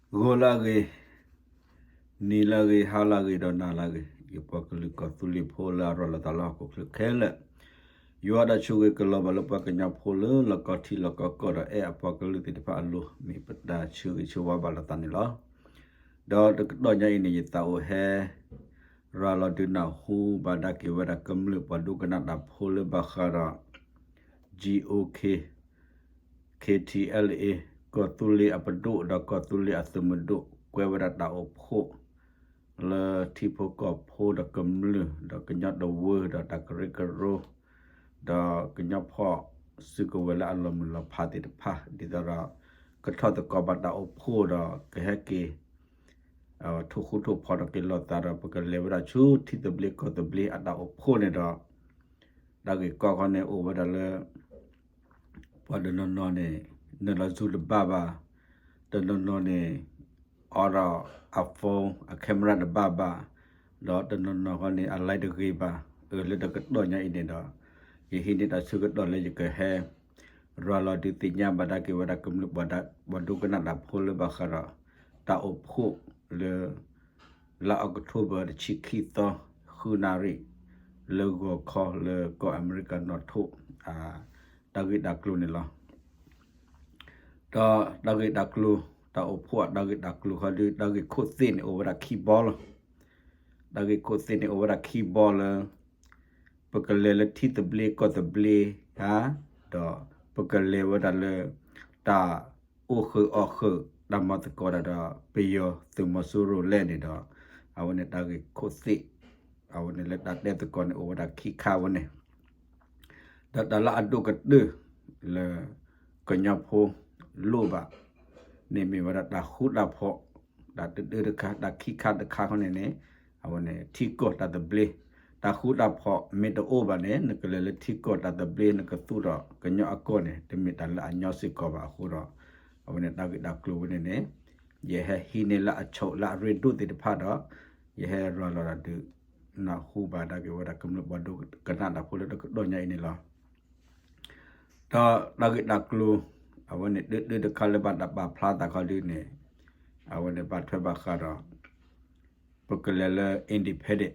ဂီၤလၢအဂ့ၤ, နံၤလၢအဂ့ၤ, ဟါလၢအဂ့ၤ ဒီးနၤလၢအဂ့ၤ, ယပှၤကလုာ်ကီၢ်သူလ့ၤဖိလၢအရၤလီၤသးလၢဟီၣ်ခိၣ်ချၢခဲလၢာ်, ယွၤဒၣ်ဆိၣ်ဂ့ၤကလီၤဘၣ်လၢပှၤကညီဖိလၢလီၢ်ကီၢ်ထံလီၢ်ကီၢ်ကီၢ်ဒီးအဲၣ်အပှၤကလုာ်သ့ၣ်တဖၣ်အလိၤ မ့ၢ်ပတၢ်ဆၢဂ့ၤဆၢဝါဘၣ်လိာ်သးန့ၣ်လီၤ. ဒီးတကတီၢ်ညါအံၤန့ၣ် ယသးအိၣ်ဟဲ ရၤလီၤဒုးနၢ်ဟူဘၣ်ဒၣ်က့ၤဝဲဒၣ်ကမျၢၢ်ပှၤဒိကနၣ်တၢ်ဖိလၢဘၣ်ဃးဒီး GOK KTLA ကီၢ်သူလ့ၤအပဒိၣ် ဒီးကီၢ်သူလ့ၤအသုးမုၢ်ဒိၣ် ကွဲးဝဲဒၣ်တၢ်အိၣ်ဖှိၣ် လၢထံဖိကီၢ်ဖိဒီးကမျၢၢ် ဒီးကညီတဝၢ ဒီးတၢ်ကရၢကရိ ဒီးကညီဖီၣ်စုကဝဲၤလၢအလီၤမုၢ်လီၤဖးသ့ၣ်တဖၣ် ဒ်သိးဒီး ကထီၣ်သကိးဘၣ်တၢ်အိၣ်ဖှိၣ်ဒီးကဟဲက့ၤ ထိၣ်ဃူထိၣ်ဖိးထီၣ်က့ၤလိာ်သးဒီး ပကလဲၤဝဲဒၣ်ဆူထံသဘျ့ကီၢ်သဘျ့အတၢ်အိၣ်ဖှိၣ်န့ၣ်ဒီး တၢ်ဂ့ၢ်ကီခီန့ၣ်အိၣ်ဝဲဒၣ်လၢ ပှၤတနီၤနီၤန့ၣ် နုာ်လီၤ Zoom တဘၣ်ဘၣ်, တနီၤနီၤန့ၣ် အိးထီၣ်အ phone အ camera တဘၣ်ဘၣ်, ဒီးတနီၤနီၤဃီန့ၣ် အ line တဂ့ၤဘၣ်. အၢ လၢတကတီၢ်ညါအံၤန့ၣ်ဒီး ယဟံးန့ၢ်တၢ်ဆၢကတီၢ်လၢယကဟဲ ရၤလီၤဒုးသ့ၣ်ညါဘၣ်ဒၣ်က့ၤဝဲဒၣ်ကမျၢၢ်ပှၤဒိကနၣ်တၢ်ဖိလၢဘၣ်ဃးဒီး တၢ်အိၣ်ဖှိၣ်လၢ လါအီးကထိဘၢၣ်တဆံခံသီ ဃုနၣ်ရံၣ် လၢဂီၤခီလၢကီၢ်အမဲရကၤနီၣ်ထိၣ် တၢ်ဂ့ၢ်တၢ်ကျိၤန့ၣ်လီၤ. ဒီးတၢ်ဂ့ၢ်တၢ်ကျိၤ တၢ်အိၣ်ဖှိၣ်အတၢ်ဂ့ၢ်တၢ်ကျိၤဃီဒီး တၢ်ဂ့ၢ်ခိၣ်သ့ၣ်န့ၣ်အိၣ်ဝဲဒၣ်ခံဘီလီၤ. တၢ်ဂ့ၢ်ခိၣ်သ့ၣ်န့ၣ်အိၣ်ဝဲဒၣ်ခံဘီလၢ ပကလဲၤလၢထံသဘျ့ကီၢ်သဘျ့ဧါ, ဒီးပကလဲၤဝဲဒၣ်လၢ တၢ်အိၣ်ဃုာ်အီၣ်ဃုာ် တၢ်မၤသကိးတၢ်ဒီး ပယီၤသုးမီၤစိရိၤလဲၣ်န့ၣ်ဒီး အဝဲန့ၣ်တၢ်ဂ့ၢ်ခိၣ်သ့ၣ် အဝဲန့ၣ်လၢတၢ်တဲသကိးန့ၣ်အိၣ်ဝဲဒၣ်ခံခါဝဲန့ၣ် ဒီးတၢ်လၢအဒိၣ်ကတၢၢ်လၢ ကညီဖိလိၣ်ဘၣ်န့ၣ် မ့ၢ်ဝဲဒၣ်တၢ်ဃူတၢ်ဖိး, တၢ်တဒၢတခါ တၢ်ခံခါတခါခီန့ၣ်န့ၣ် အဝဲန့ၣ် ထံကီၢ်တၢ်သဘျ့, တၢ်ဃူတၢ်ဖိးမ့ၢ်တအိၣ်ဘၣ်န့ၣ် နကလဲၤလၢထံကီၢ်တၢ်သဘျ့ နကသူၣ်ထီၣ်ကညီအကီၢ်န့ၣ် တမ့ၢ်တၢ်လၢအညီစ့ၢ်ကီးဘၣ်အဃိဒီး အဝဲန့ၣ်တၢ်ဂ့ၢ်တၢ်ကျိၤဝဲန့ၣ်န့ၣ် ယဟဲဟံးန့ၢ်လၢအဆိးလၢအရ့ဒိၣ်သ့ၣ်တဖၣ်ဒီး ယဟဲရၤလီၤတၢ်ဒုး နၢ်ဟူဘၣ်ဒၣ်က့ၤဝဲဒၣ်ကမျၢၢ်ပှၤဒိကနၣ်တၢ်ဖိလၢတကတီၢ်ညါအံၤန့ၣ်လီၤ. ဒီးတၢ်ဂ့ၢ်တၢ်ကျိၤ အဝဲန့ၣ် တၢတၢတခါလၢဘၣ်တၢ်ပာ်ဖျါသးခီဒုးန့ၣ် အဝဲန့ၣ်ဘၣ်ထွဲဘၣ်ဃးဒီး ပကလဲၤလၢ independent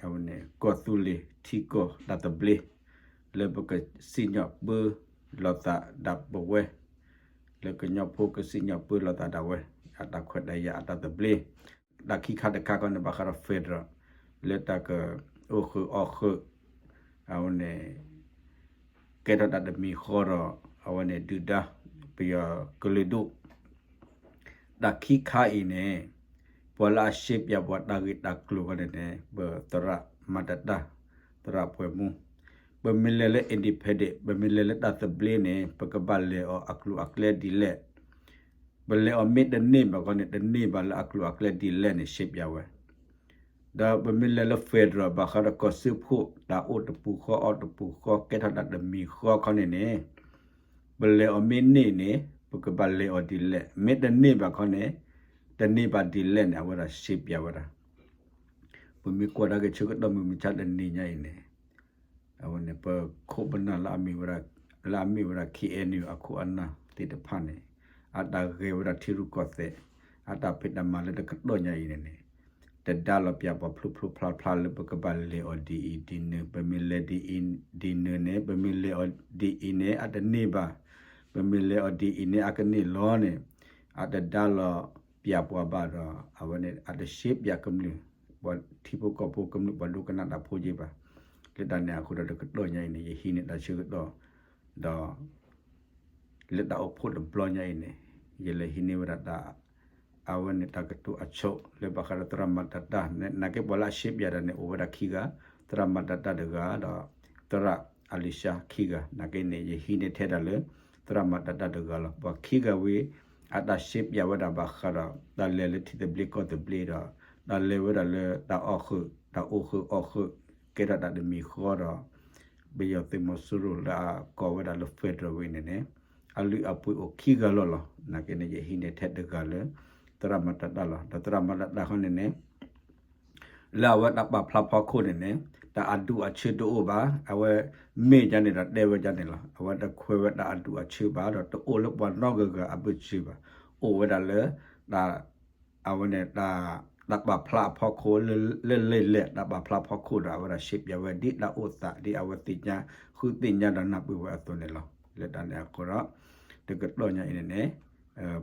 အဝဲန့ၣ် ကီၢ်သူလ့ၤထံကီၢ်တၢ်သဘျ့ လၢပကစံၣ်ညီၣ်ပၢလိာ်သးဒၣ်ပဝဲ လၢကညီဖိကစံၣ်ညီၣ်ပၢလိာ်သးဒၣ်ဝဲ အတၢ်ခွဲးတၢ်ယာ်အတၢ်သဘျ့, တၢ်ခံခါတခါခီန့ၣ် ဘၣ်ဃးဒီး federal လၢတၢ်ကအိၣ်ဃုာ်အီၣ်ဃုာ် အဝဲန့ၣ် ကဲထီၣ်တၢ်တမံၤဃီဒီး အဝဲန့ၣ်ဒုၣ်ဒါ ပယီၤကလုာ်ဒူၣ် တၢ်ခံခါအံၤန့ၣ် ပှၤလၢအရှဲပၠးပှၤတၢ်ဂ့ၢ်တၢ်ကျိၤခီန့ၣ်န့ၣ် ပသရၣ်မၤတၢ်တၢ် သရၣ်ပှဲၤမူ ပမ့ၢ်လဲၤလၢ independent ပမ့ၢ်လဲၤလၢတၢ်သဘျ့န့ၣ် ပကဘၣ်လဲၤအီၤအကျိၤအကျဲဒ်လဲၣ်, ပလဲၤအီၤမ့ၢ်တန့ၢ်ဘၣ်ခီန့ၣ် တန့ၢ်ဘၣ်လၢအကျိၤအကျဲဒ်လဲၣ်န့ၣ် ရှဲပၠးဝဲ ဒီးပမ့ၢ်လဲၤလၢ federal ဘၣ်ဃးဒီးကီၢ်စၢဖှိၣ် တၢ်အိၣ်တပူၤဃီအီၣ်တပူၤဃီ ကဲထီၣ်တၢ်တမံၤဃီခီန့ၣ်န့ၣ် ပလဲၤအီၤမ့ၢ်န့ၢ်န့ၣ် ပကဘၣ်လဲၤအီၤဒ်လဲၣ်, မ့ၢ်တန့ၢ်ဘၣ်ခီန့ၣ် တန့ၢ်ဘၣ်ဒ်လဲၣ်န့ၣ် အဝဲဒၣ်ရှဲပၠးဝဲဒၣ်. ပမ့ၢ်ကွၢ်ဒၣ်က့ၤဆၢကတီၢ်မုၢ်မဆါတနံၤညါအံၤန့ၣ် အဝဲန့ၣ် ပခိၣ်ပနၢ်လၢအမ့ၢ်ဝဲဒၣ် လၢအမ့ၢ်ဝဲဒၣ် KNU အခိၣ်အနၢ်သ့ၣ်တဖၣ်န့ၣ် အတၢ်ဂဲၤဝဲဒၣ်ထံရူၢ်ကီၢ်သဲး အတၢ်ဖံးတၢ်မၤလၢတကတီၢ်ညါအံၤန့ၣ်န့ၣ် တဒါလီၤပၠးပှၤဖျိဖျိဖျါဖျါလၢပကဘၣ်လဲၤအီၤဒ်အံၤဒ်နုၤ, ပမ့ၢ်လဲၤဒ်အံၤဒ်နုၤန့ၣ် ပမ့ၢ်လဲၤအီၤဒ်အံၤန့ၣ် အတန့ၢ်ဘၣ်, ပမ့ၢ်လဲၤအီၤဒ်အံၤန့ၣ် အကန့ၢ်လီၤန့ၣ် အတဒါလီၤပၠးပှၤဘၣ်ဒီး အဝဲန့ၣ် အတရှဲပၠးကမျၢၢ် ပှၤထံဖိကီၢ်ဖိကမျၢၢ်ပှၤဒိကနၣ်တၢ်ဖိက့ဘၣ်. လၢတၢ်န့ၣ်အဃိဒီးတကတီၢ်ညါအံၤန့ၣ် ယဟံးန့ၢ်တၢ်ဆၢကတီၢ် ဒီး လၢတၢ်အိၣ်ဖှိၣ်တဘျီညါအံၤန့ၣ် ယလဲၤဟံးန့ၢ်ဝဲဒၣ်တၢ် အဝဲန့ၣ်တၢ်ကတိၤအဆိလၢဘၣ်ဃးဒီးသရၣ်မၤတၢ်တၢ် နာ်က့ပှၤလၢအရှဲပၠးတၢ်န့ၣ် အိၣ်ဝဲဒၣ်ခံဂၤ, သရၣ်မၤတၢ်တၢ်တဂၤဒီး သရၣ်အလံၤၡါခံဂၤ, နာ်က့န့ၣ် ယဟံးန့ၢ်ထဲဒၣ်လၢ သရၣ်မၤတၢ်တၢ်တဂၤလီၤ. ပှၤခံဂၤဝံၤ အတၢ်ရှဲပၠးဝဲဒၣ်ဘၣ်ဃးဒီး တၢ်လဲၤလၢထံသဘျ့ကီၢ်သဘျ့ဒီး တၢ်လဲၤဝဲဒၣ်လၢတၢ်အီၣ်ဃုာ် တၢ်အိၣ်ဃုာ်အီၣ်ဃုာ် ကဲထီၣ်တၢ်တမံၤဃီဒီး ပယီၤသုးမီၤစိရိၤလၢအကိးဝဲဒၣ်လၢ federal ဝံၤန့ၣ်န့ၣ် အလုၢ်အပှ့ၤအိၣ်ခံဂၤလီၤလီၤ. နာ်က့န့ၣ် ယဟံးန့ၢ်ထဲတဂၤလၢ သရၣ်မၤတၢ်တၢ်လီၤ. ဒီးသရၣ်မၤတၢ်တၢ်ဃီန့ၣ်န့ၣ် လၢအဝဲတၢ်ပာ်ဖျါဖီခိၣ်န့ၣ်န့ၣ် တၢ်အဒူၣ်အဆၢတအိၣ်ဘၣ်, အဝဲမ့ၢ်ဒ်န့ၣ်ဒီးတဲဝဲဒ်န့ၣ်လီၤ. အဝဲတခွဲးဝဲတၢ်အဒူၣ်အဆၢဘၣ်ဒီး တအိၣ်လၢပှၤနီတဂၤဂၤအဘၢၣ်စၢၤဘၣ်. အိၣ်ဝဲဒၣ်လၢ တၢ် အဝဲန့ၣ် တၢ်ပာ်ဖျါအဖီခိၣ်လၢ လၢလဲၣ်လဲၣ် တၢ်ပာ်ဖျါအဖီခိၣ်ဒီး အဝဲဒၣ်ရှဲပၠးဝဲဒ်တၢ်အိၣ်သး ဒ်အဝဲသ့ၣ်ညါ ဃုသ့ၣ်ညါဒီးနၢ်ပၢၢ်ဝဲအသိးန့ၣ်လီၤ. လၢတၢ်န့ၣ်အဃိဒီး တကတီၢ်ညါအံၤန့ၣ်န့ၣ်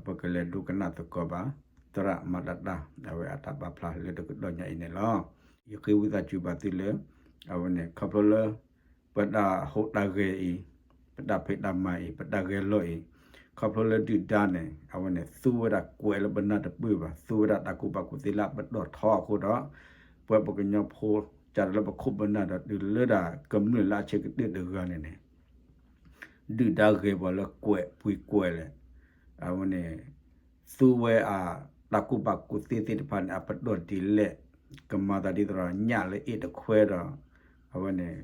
ပကလဲၤဒိကနၣ်သကိးဘၣ် သရၣ်မၤတၢ်တၢ် အဝဲအတၢ်ပာ်ဖျါလၢတကတီၢ်ညါအံၤန့ၣ်လီၤ. ယဃ့ဝံသးစူၤဘၣ်သုလၢ အဝဲန့ၣ် ခီဖျိလၢ ပတၢ်ဟူးတၢ်ဂဲၤအံၤ, ပတၢ်ဖံးတၢ်မၤအံၤ, ပတၢ်ဂဲၤလိာ်အံၤ, ခီဖျိလၢဒုၣ်ဒါန့ၣ် အဝဲန့ၣ် သူဝဲဒၣ်ကွဲးလၢပနၢ်တပၢၢ်ဘၣ်, သူဝဲဒၣ်တၢ်ကူၣ်ဘၣ်ကူၣ်သ့လၢအပတီၢ်ထီအဃိဒီး ပဝဲပကညီဖိ ကၢ်ဒီးလၢပခိၣ်ပနၢ်ဒီးတုၤလၢဒၣ်ကမျၢၢ်လၢအဆံးကတၢၢ်တဂၤန့ၣ်န့ၣ် ဒုၣ်ဒါဂဲၤပှၤလၢကွဲးပှ့ၤကွဲးလဲၣ်, အဝဲန့ၣ် သူဝဲအတၢ်ကူၣ်ဘၣ်ကူၣ်သ့သ့ၣ်တဖၣ်န့ၣ် အပတီၢ်ဒ်လဲၣ်, ကမၤသးဒ်သိးဒီးညၣ်လၢအ့ၣ်တခွဲဒီး အဝဲန့ၣ်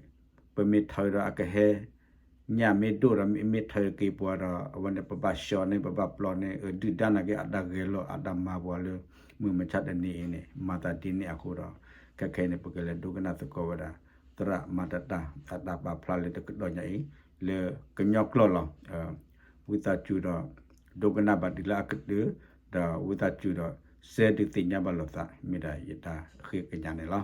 ပမ့ၢ်ထၢဒီးအကဟဲ ညၣ်မ့ၢ်ဒိၣ်ဒီးမ့ၢ်ထၢက့ၤပှၤဒီး အဝဲန့ၣ် ပဘၣ်ဆှီန့ၣ် ပဘၣ်ပျီန့ၣ် ဒုၣ်ဒါနာ်က့ အတၢ်ဂဲၤလိာ်အတၢ်မၤပှၤလၢ မုၢ်မဆါတနံၤအံၤန့ၣ် မၤသးဒ်န့ၣ်အဃိဒီး ခဲခဲအံၤန့ၣ် ပကလဲၤဒိကနၣ်သကိးဝဲဒၣ် သရၣ်မၤတၢ်တၢ် အတၢ်ပာ်ဖျါလၢတကတီၢ်ညါအံၤ လၢကညီကျိာ်လီၤ. ဝံသးစူၤဒီး ဒိကနၣ်ဘၣ်တုၤလၢအကတၢၢ် ဒီးဝံသးစူၤဒီး စဲဒုးသ့ၣ်ညါဘၣ်လိာ်သး မ့ၢ်ဒၣ်ယတၢ်ဃ့ကညးန့ၣ်လီၤ.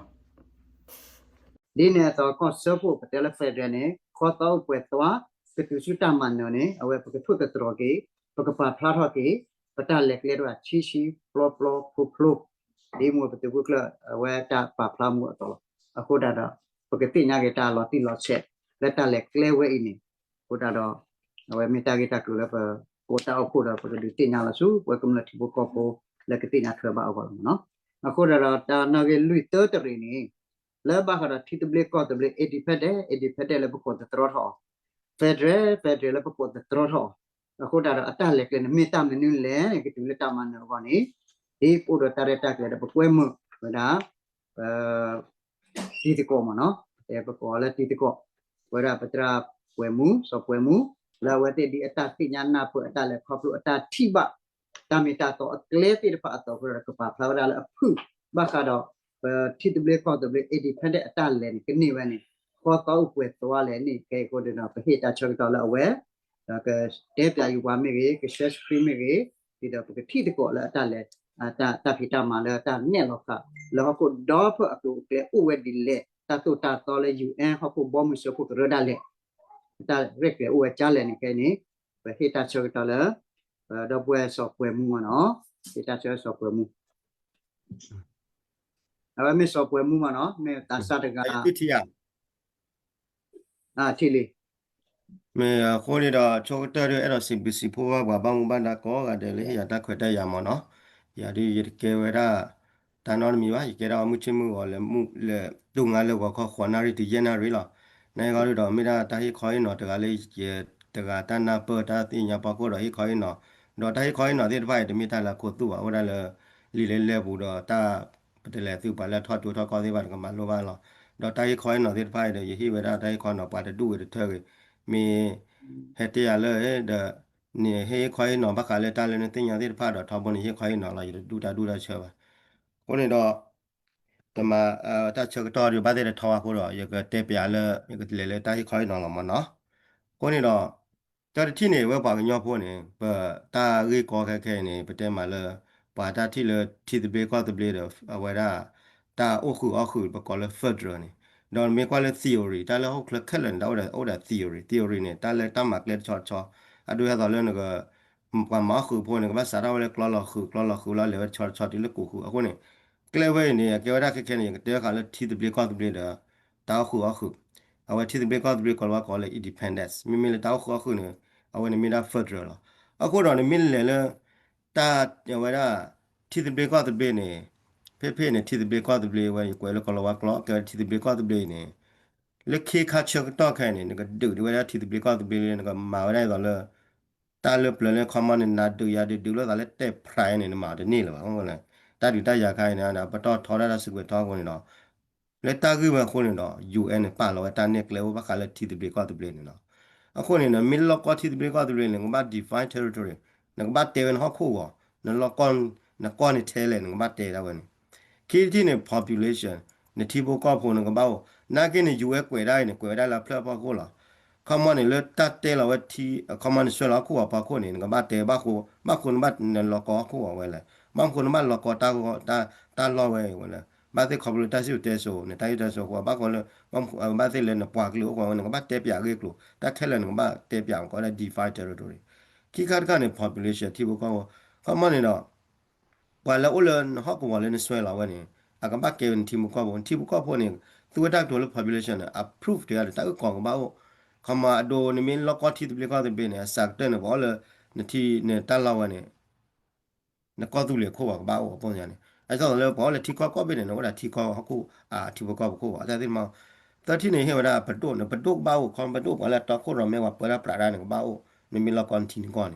ဒ်န့ၣ်အသိး ကီၢ်စၢဖှိၣ်ပတဲလၢ federal န့ၣ် ခီသီအိၣ်ပှဲၤသွါ ကတုၤဆူတၢ်မၤနၢၤန့ၣ် အဝဲပကထိၣ်သတြီၤက့ၤ ပကပာ်ဖျါထီၣ်က့ၤ ပတၢ်လဲၤကျဲဒိၣ်ဒီးဆံဆံဖျိဖျိဖိဖျိ ဒ်မိၢ်ပသုးခိၣ်ကျၢၢ် အဝဲတၢ်ပာ်ဖျါမူအသိးလီၤ. အဃိဒၣ်ဒီး ပကသ့ၣ်ညါက့ၤတၢ်လီၤတံၢ်လီၤဆဲး လၢတၢ်လဲၤကျဲဝဲအံၤန့ၣ် အဃိဒၣ်ဒီး အဝဲမ့ၢ်တၢ်ဂ့ၢ်တၢ်ကျိၤလၢပ ပအိၣ်တၢ်အိၣ်ဖှိၣ်ဒီး ပကဒုးသ့ၣ်ညါလီၤဆူ ပဝဲကမျၢၢ်ထံဖိကီၢ်ဖိ လၢကသ့ၣ်ညါထွဲဘၣ်အဂီၢ်လီၤမ့ၢ်နီၤ. အဃိဒၣ်ဒီး တၢ်နီၣ်ဂံၢ်လွံၢ်သၢတရ့ၣ်န့ၣ် လၢဘၣ်ဃးဒီးထံသဘျ့ကီၢ်သဘျ့ independent independent လၢပကိးသတြီထီၣ်အီၤ federal federal လၢပကိးသတြီထီၣ်အီၤ အဃိဒၣ်ဒီး အတၢ်လဲၤကျဲန့ၣ် မ့ၢ်တၢ်မနုၤလဲၣ်န့ၣ် ကတုၤလၢတၢ်မၤနၢၤအဂီၢ်န့ၣ် ဒ်ပအိၣ်ဒီးတၢ်ရဲၣ်တၢ်ကျဲၤဒီး ပကွဲမုာ်ဝဲဒၣ် ပ တံၤသကိးမ့ၢ်နီၤ, ပတဲပကိးအီၤလၢတံၤသကိး, ဝဲဒၣ်ပသရၣ်ပှဲၤမူ စီၤပှဲၤမူ လၢအဝဲသ့ၣ်ဒ်အတၢ်သ့ၣ်ညါနၢ်ပၢၢ်အတၢ်လဲၤခီဖျိအတၢ်ထံၣ်ဘၣ် တၢ်မ့ၢ်တၢ်တီအကျဲသ့ၣ်တဖၣ်အသိးအဃိဒီး ကပာ်ဖျါဝဲဒၣ်လၢအဖုၣ် ဘၣ်ဃးဒီး ပထံသဘျ့ကီၢ်သဘျ့ independent အတၢ်လဲၤန့ၣ် ကန့ၢ်ဝဲန့ၣ် ဃီသီအိၣ်ပှဲၤသွါလဲၣ်န့ၣ် ခဲအံၤအဃိဒီး ပဟ့ၣ်တၢ်ဆၢကတီၢ်လၢအဝဲ ဒီးကတဲပၠးယဝၤမ့ၢ်ဂ့ၤ က share screen မ့ၢ်ဂ့ၤ, ဒ်ဒီးပကထံၣ်သကိးလၢအတၢ်လဲၤ တၢ်ဖံးတၢ်မၤလၢတၢ်နဲၣ်လီၤဃာ် လၢဟီၣ်ခိၣ်ဒီဖျၢၣ်အကျိၤအကျဲအိၣ်ဝဲဒ်လဲၣ်, တၢ်သိၣ်တၢ်သီလၢ UN ဟီၣ်ခိၣ်ဘီမုၢ်စၢဖှိၣ်ကရၢဒၣ်လဲာ်, တၢ်ရဲၣ်ကျဲၤအိၣ်ဝဲကၢ်လဲၣ်န့ၣ် ခဲအံၤန့ၣ် ပဟ့ၣ်တၢ်ဆၢကတီၢ်လၢ ဒီပုၢ်ဝဲၢ်စီၤပှဲၤမူမ့ၢ်နီၤ, ဟ့ၣ်တၢ်ဆၢစီၤပှဲၤမူ အဝဲမ့ၢ်စီၤပှဲၤမူမ့ၢ်နီၤ, မ့ၢ်သးစၢ်တဂၤ, ထံၣ်လံ, မ့ၢ်အဃိန့ၣ်ဒီး ဆိကတၢၢ်ဒ်အဲၣ်ဒိးစံးဘျုးစံးဖှိၣ်ဘၣ်ပှၤဘၣ်မူဘၣ်ဒါကိးဂၤဒဲးလၢဟ့ၣ်ယၤတၢ်ခွဲးတၢ်ယာ်မ့ၢ်နီၤ, ယၤဒ်ယတကဲဝဲဒၣ် တၢ်နီတမံၤဘၣ်, ယကဲဒၣ်အီၤမုၢ်ဆ့ၣ်မုၢ်ဂီၤလၢမုၢ်လၢ ဒိၣ်ငါလၢဂီၤခီဃိးနၣ်ရံၣ်တုၤယဲၢ်နၣ်ရံၣ်လီၤ. နဂီၢ်ဒ်ဒီး မ့ၢ်ဒၣ်တၢ်ဟ့ၣ်ခီဟ့ၣ်နီၤတဂၤလၢ ယတဂၤတၢ်နၢ်ပၢၢ်တၢ်သ့ၣ်ညါဖီခိၣ်ဒီးဟ့ၣ်ခီဟ့ၣ်နီၤ, ဒီးတၢ်ဟ့ၣ်ခီဟ့ၣ်နီၤသ့ၣ်တဖၣ်အံၤ တမ့ၢ်တၢ်လၢအခိၣ်သူၣ်ဘၣ်, အိၣ်ဝဲဒၣ်လၢ လံာ်လဲလဲပူၤဒီးတၢ် ပတလဲၤသုးပှၤလၢထီၣ်ကၠိထီၣ်ကီၢ်သ့ၣ်တဖၣ်တကမၤလိဘၣ်လီၤ. ဒီးတၢ်ဟ့ၣ်ခီဟ့ၣ်နီၤသ့ၣ်တဖၣ်အံၤဒီး ယဟ့ၣ်ဝဲဒၣ်တၢ်ဟ့ၣ်ခီနီၤ ပှၤတဒူၣ်ဂ့ၤတထၢဂ့ၤ, မ့ၢ်ဟဲတဲယၤလၢဒီး နဟ့ၣ်ခီဟ့ၣ်နီၤဘၣ်ဃးလၢတၢ်လၢနသ့ၣ်ညါသ့ၣ်တဖၣ်ဒီး ထီဘိန့ၣ် ဟ့ၣ်ခီဟ့ၣ်နီၤလီၤ, ယတဒူၣ်တၢ်ဒူၣ်တၢ်ဆၢဘၣ်. အဃိန့ၣ်ဒီး တမၤ တၢ်ဆၢကတီၢ်ဒ်ဘၣ်သ့ၣ်တထီအဃိဒီး ယကတဲပၠးလၢ ယကလဲၤလၢတၢ်ဟ့ၣ်ခီဟ့ၣ်နီၤလီၤမ့ၢ်နီၤ. အဃိန့ၣ်ဒီး တၢ်တထံၣ်န့ၣ် ဝဲပှၤကညီဖိန့ၣ် ပတၢ်ဂ့ၢ်ကီခဲခဲအံၤန့ၣ် ပတဲမးလၢ ပှၤတၢ်ထံၣ်လၢထံသဘျ့ကီၢ်သဘျ့ဒီး အဝဲဒၣ် တၢ်အိၣ်ဃုာ်အီၣ်ဃုာ် ပကိးလၢ federal န့ၣ်, ဒီးမ့ၢ်ကွၢ်လၢ theory တၢ်လၢဟီၣ်ခိၣ်ချၢခဲလၢာ်န့ၣ် တၢ်အိၣ်ဒီး theory, theory န့ၣ် တၢ်လၢတၢ်မၤကျဲတဆီတဆီ, အဒိဟဲသိးလၢနက ပှၤမၤအီၣ်ဃုာ်ဖိန့ၣ် ကဘၣ်စးထီၣ်ဝဲလၢကျီလီၤဃုာ် ကျီလီၤဃုာ်လီၤ လဲၤဝဲတဆီတဆီတုၤလၢကိးဃုာ်အဃိန့ၣ်, ကျဲဝဲအံၤန့ၣ် အကဲဝဲဒၣ်ခဲခဲန့ၣ် ယကတဲဃာ်လၢထံသဘျ့ကီၢ်သဘျ့ဒီး တၢ်အိၣ်ဃုာ်အီၣ်ဃုာ်, အဝဲထံသဘျ့ကီၢ်သဘျ့ကိးလီၤဝဲကိးလၢ independence မ့မ့ၢ်လၢတၢ်အိၣ်ဃုာ်အီၣ်ဃုာ်န့ၣ် အဝဲန့ၣ်မ့ၢ်ဒၣ် federal လီၤ. အဃိဒီးနမ့ၢ်လဲၤလၢ တၢ်ဝဲဒၣ် ထံသဘျ့ကီၢ်သဘျ့န့ၣ် ဖဲဖဲန့ၣ် ထံသဘျ့ကီၢ်သဘျ့ဝဲ ယကွဲးလၢကိးလီၤဝဲကျိာ် ကဲဝဲထံသဘျ့ကီၢ်သဘျ့အံၤန့ၣ် လၢခ့ခါဆၢကတီၢ်ခဲအံၤန့ၣ် နကဒုးဒံးဝဲဒၣ်ထံသဘျ့ကီၢ်သဘျ့လၢ နကမၤဝဲဒၣ်အသိးလၢ တၢ်လၢပျၢၤလၢ common န့ၣ် နၤဒုးယၤဒုးဒုးလိာ်သးလၢတဲာ်ဖြးန့ၣ် နမၤတန့ၢ်လၢၤဘၣ်. တၢ်ဒုးတၢ်ယၤခါအံၤန့ၣ် ပတီၢ်ထီဒၣ်တၢ်စုကဝဲၤထီအဃိန့ၣ်ဒီး လၢတၢ်ဂ့ၢ်ဝဲအဃိန့ၣ်ဒီး UN န့ၣ် ပာ်လီၤဝဲတၢ်နဲၣ်ကျဲအိၣ်ဘၣ်ဃးလၢထံသဘျ့ကီၢ်သဘျ့န့ၣ်လီၤ. အဃိန့ၣ် နမ့ၢ်လီၢ်ကီၢ်ထံသဘျ့ကီၢ်သဘျ့န့ၣ် နကဘၣ် define territory, နကဘၣ်တဲဝဲနဟီၣ်ခိၣ်ဂီၤ, နလီၢ်ကီၢ်, နကီၢ်န့ၣ်ထဲလဲၣ် နကဘၣ်တဲဒၣ်ဝဲန့ၣ်. ခံထံၣ်န့ၣ် population, နထံဖိကီၢ်ဖိနကဘၣ်အိၣ်, နာ်က့န့ၣ် UN ကွဲးဒၣ်အံၤန့ၣ် ကွဲးဝဲဒၣ်လၢအဖျၢၣ်ဖီခိၣ်လီၤ. common န့ၣ် လၢတၢ်တဲလီၤဝဲထံ common န့ၣ် ဆွဲလီၤဟီၣ်ခိၣ်ဂီၤဖီခိၣ်န့ၣ် နကဘၣ်တဲဘၣ်ဃိ, ဘၣ်ဃိနဘၣ်နလီၢ်ကီၢ်ဟီၣ်ခိၣ်ဂီၤဝဲလဲၣ်. ဘၣ်မနုၤအဃိနဘၣ်လီၤကီတၢ်ဂီၤ တၢ်လီၢ်ဝဲအံၤဝဲလၢ ဘၣ်သ့ၣ်ခီဖျိလၢတၢ်စံၣ်စိၤတဲစိၤန့ၣ် တၢ်စံၣ်စိၤတဲစိၤအဃိ ဘၣ်ဃိလၢ ဘၣ်သ့ၣ်လၢနပှၤကလုာ်အိၣ်ဃိဝဲ နကဘၣ်တဲပၠးအဂ့ၢ်အကျိၤ တၢ်ခဲလၢာ်နကဘၣ်တဲပၠး ကိးဝဲဒၣ် define territory ခံခါတခါန့ၣ် population ထံဖိကီၢ်ဖိ ခီမီန့ၣ်ဒီး ပှၤလၢအိၣ်လၢနဟီၣ်ကဝီၤလၢနစွဲလီၤဝဲန့ၣ် အကဘၣ်ကဲဝဲနထံဖိကီၢ်ဖိ နထံဖိကီၢ်ဖိန့ၣ် သူဝဲတၢ်ကတိၤလၢ population န့ၣ် approve တဂၤဒီး တၢ်အုၣ်ကီၤကဘၣ်အိၣ် ခီမီအဒိ နမ့ၢ်လီၢ်ကီထံသဘျ့ကီၢ်သဘျ့န့ၣ် အစှၤကတၢၢ်န့ၣ် ပှၤအိၣ်လၢ နထံ နတၢ်လီၢ်ဝဲန့ၣ် နကီၢ်သူလ့ၤခိၣ်ပှၤကဘၣ်အိၣ်အပူၤညါန့ၣ် အသိးလၢပှၤအိၣ်လၢထံကီၢ်ကီၢ်ဘ့ၣ်န့ၣ် နအိၣ်ဒီးထံကီၢ်ဟီၣ်ခိၣ် အထံဖိကီၢ်ဖိခိၣ်ပှၤ တၢ်သ့ၣ်တဖၣ် သၢထံၣ်န့ၣ် ဟ့ၣ်ဝဲဒၣ်ပဒိၣ်န့ၣ် ပဒိၣ်ကဘၣ်အိၣ် ခီမီပဒိၣ်ပှၤလၢအတီခိၣ်ရိၣ်မဲ ပှၤပၢတၢ်ပြးတၢ်န့ၣ် ကဘၣ်အိၣ် နမ့ၢ်လီၢ်ကီနထံနကီၢ်န့ၣ်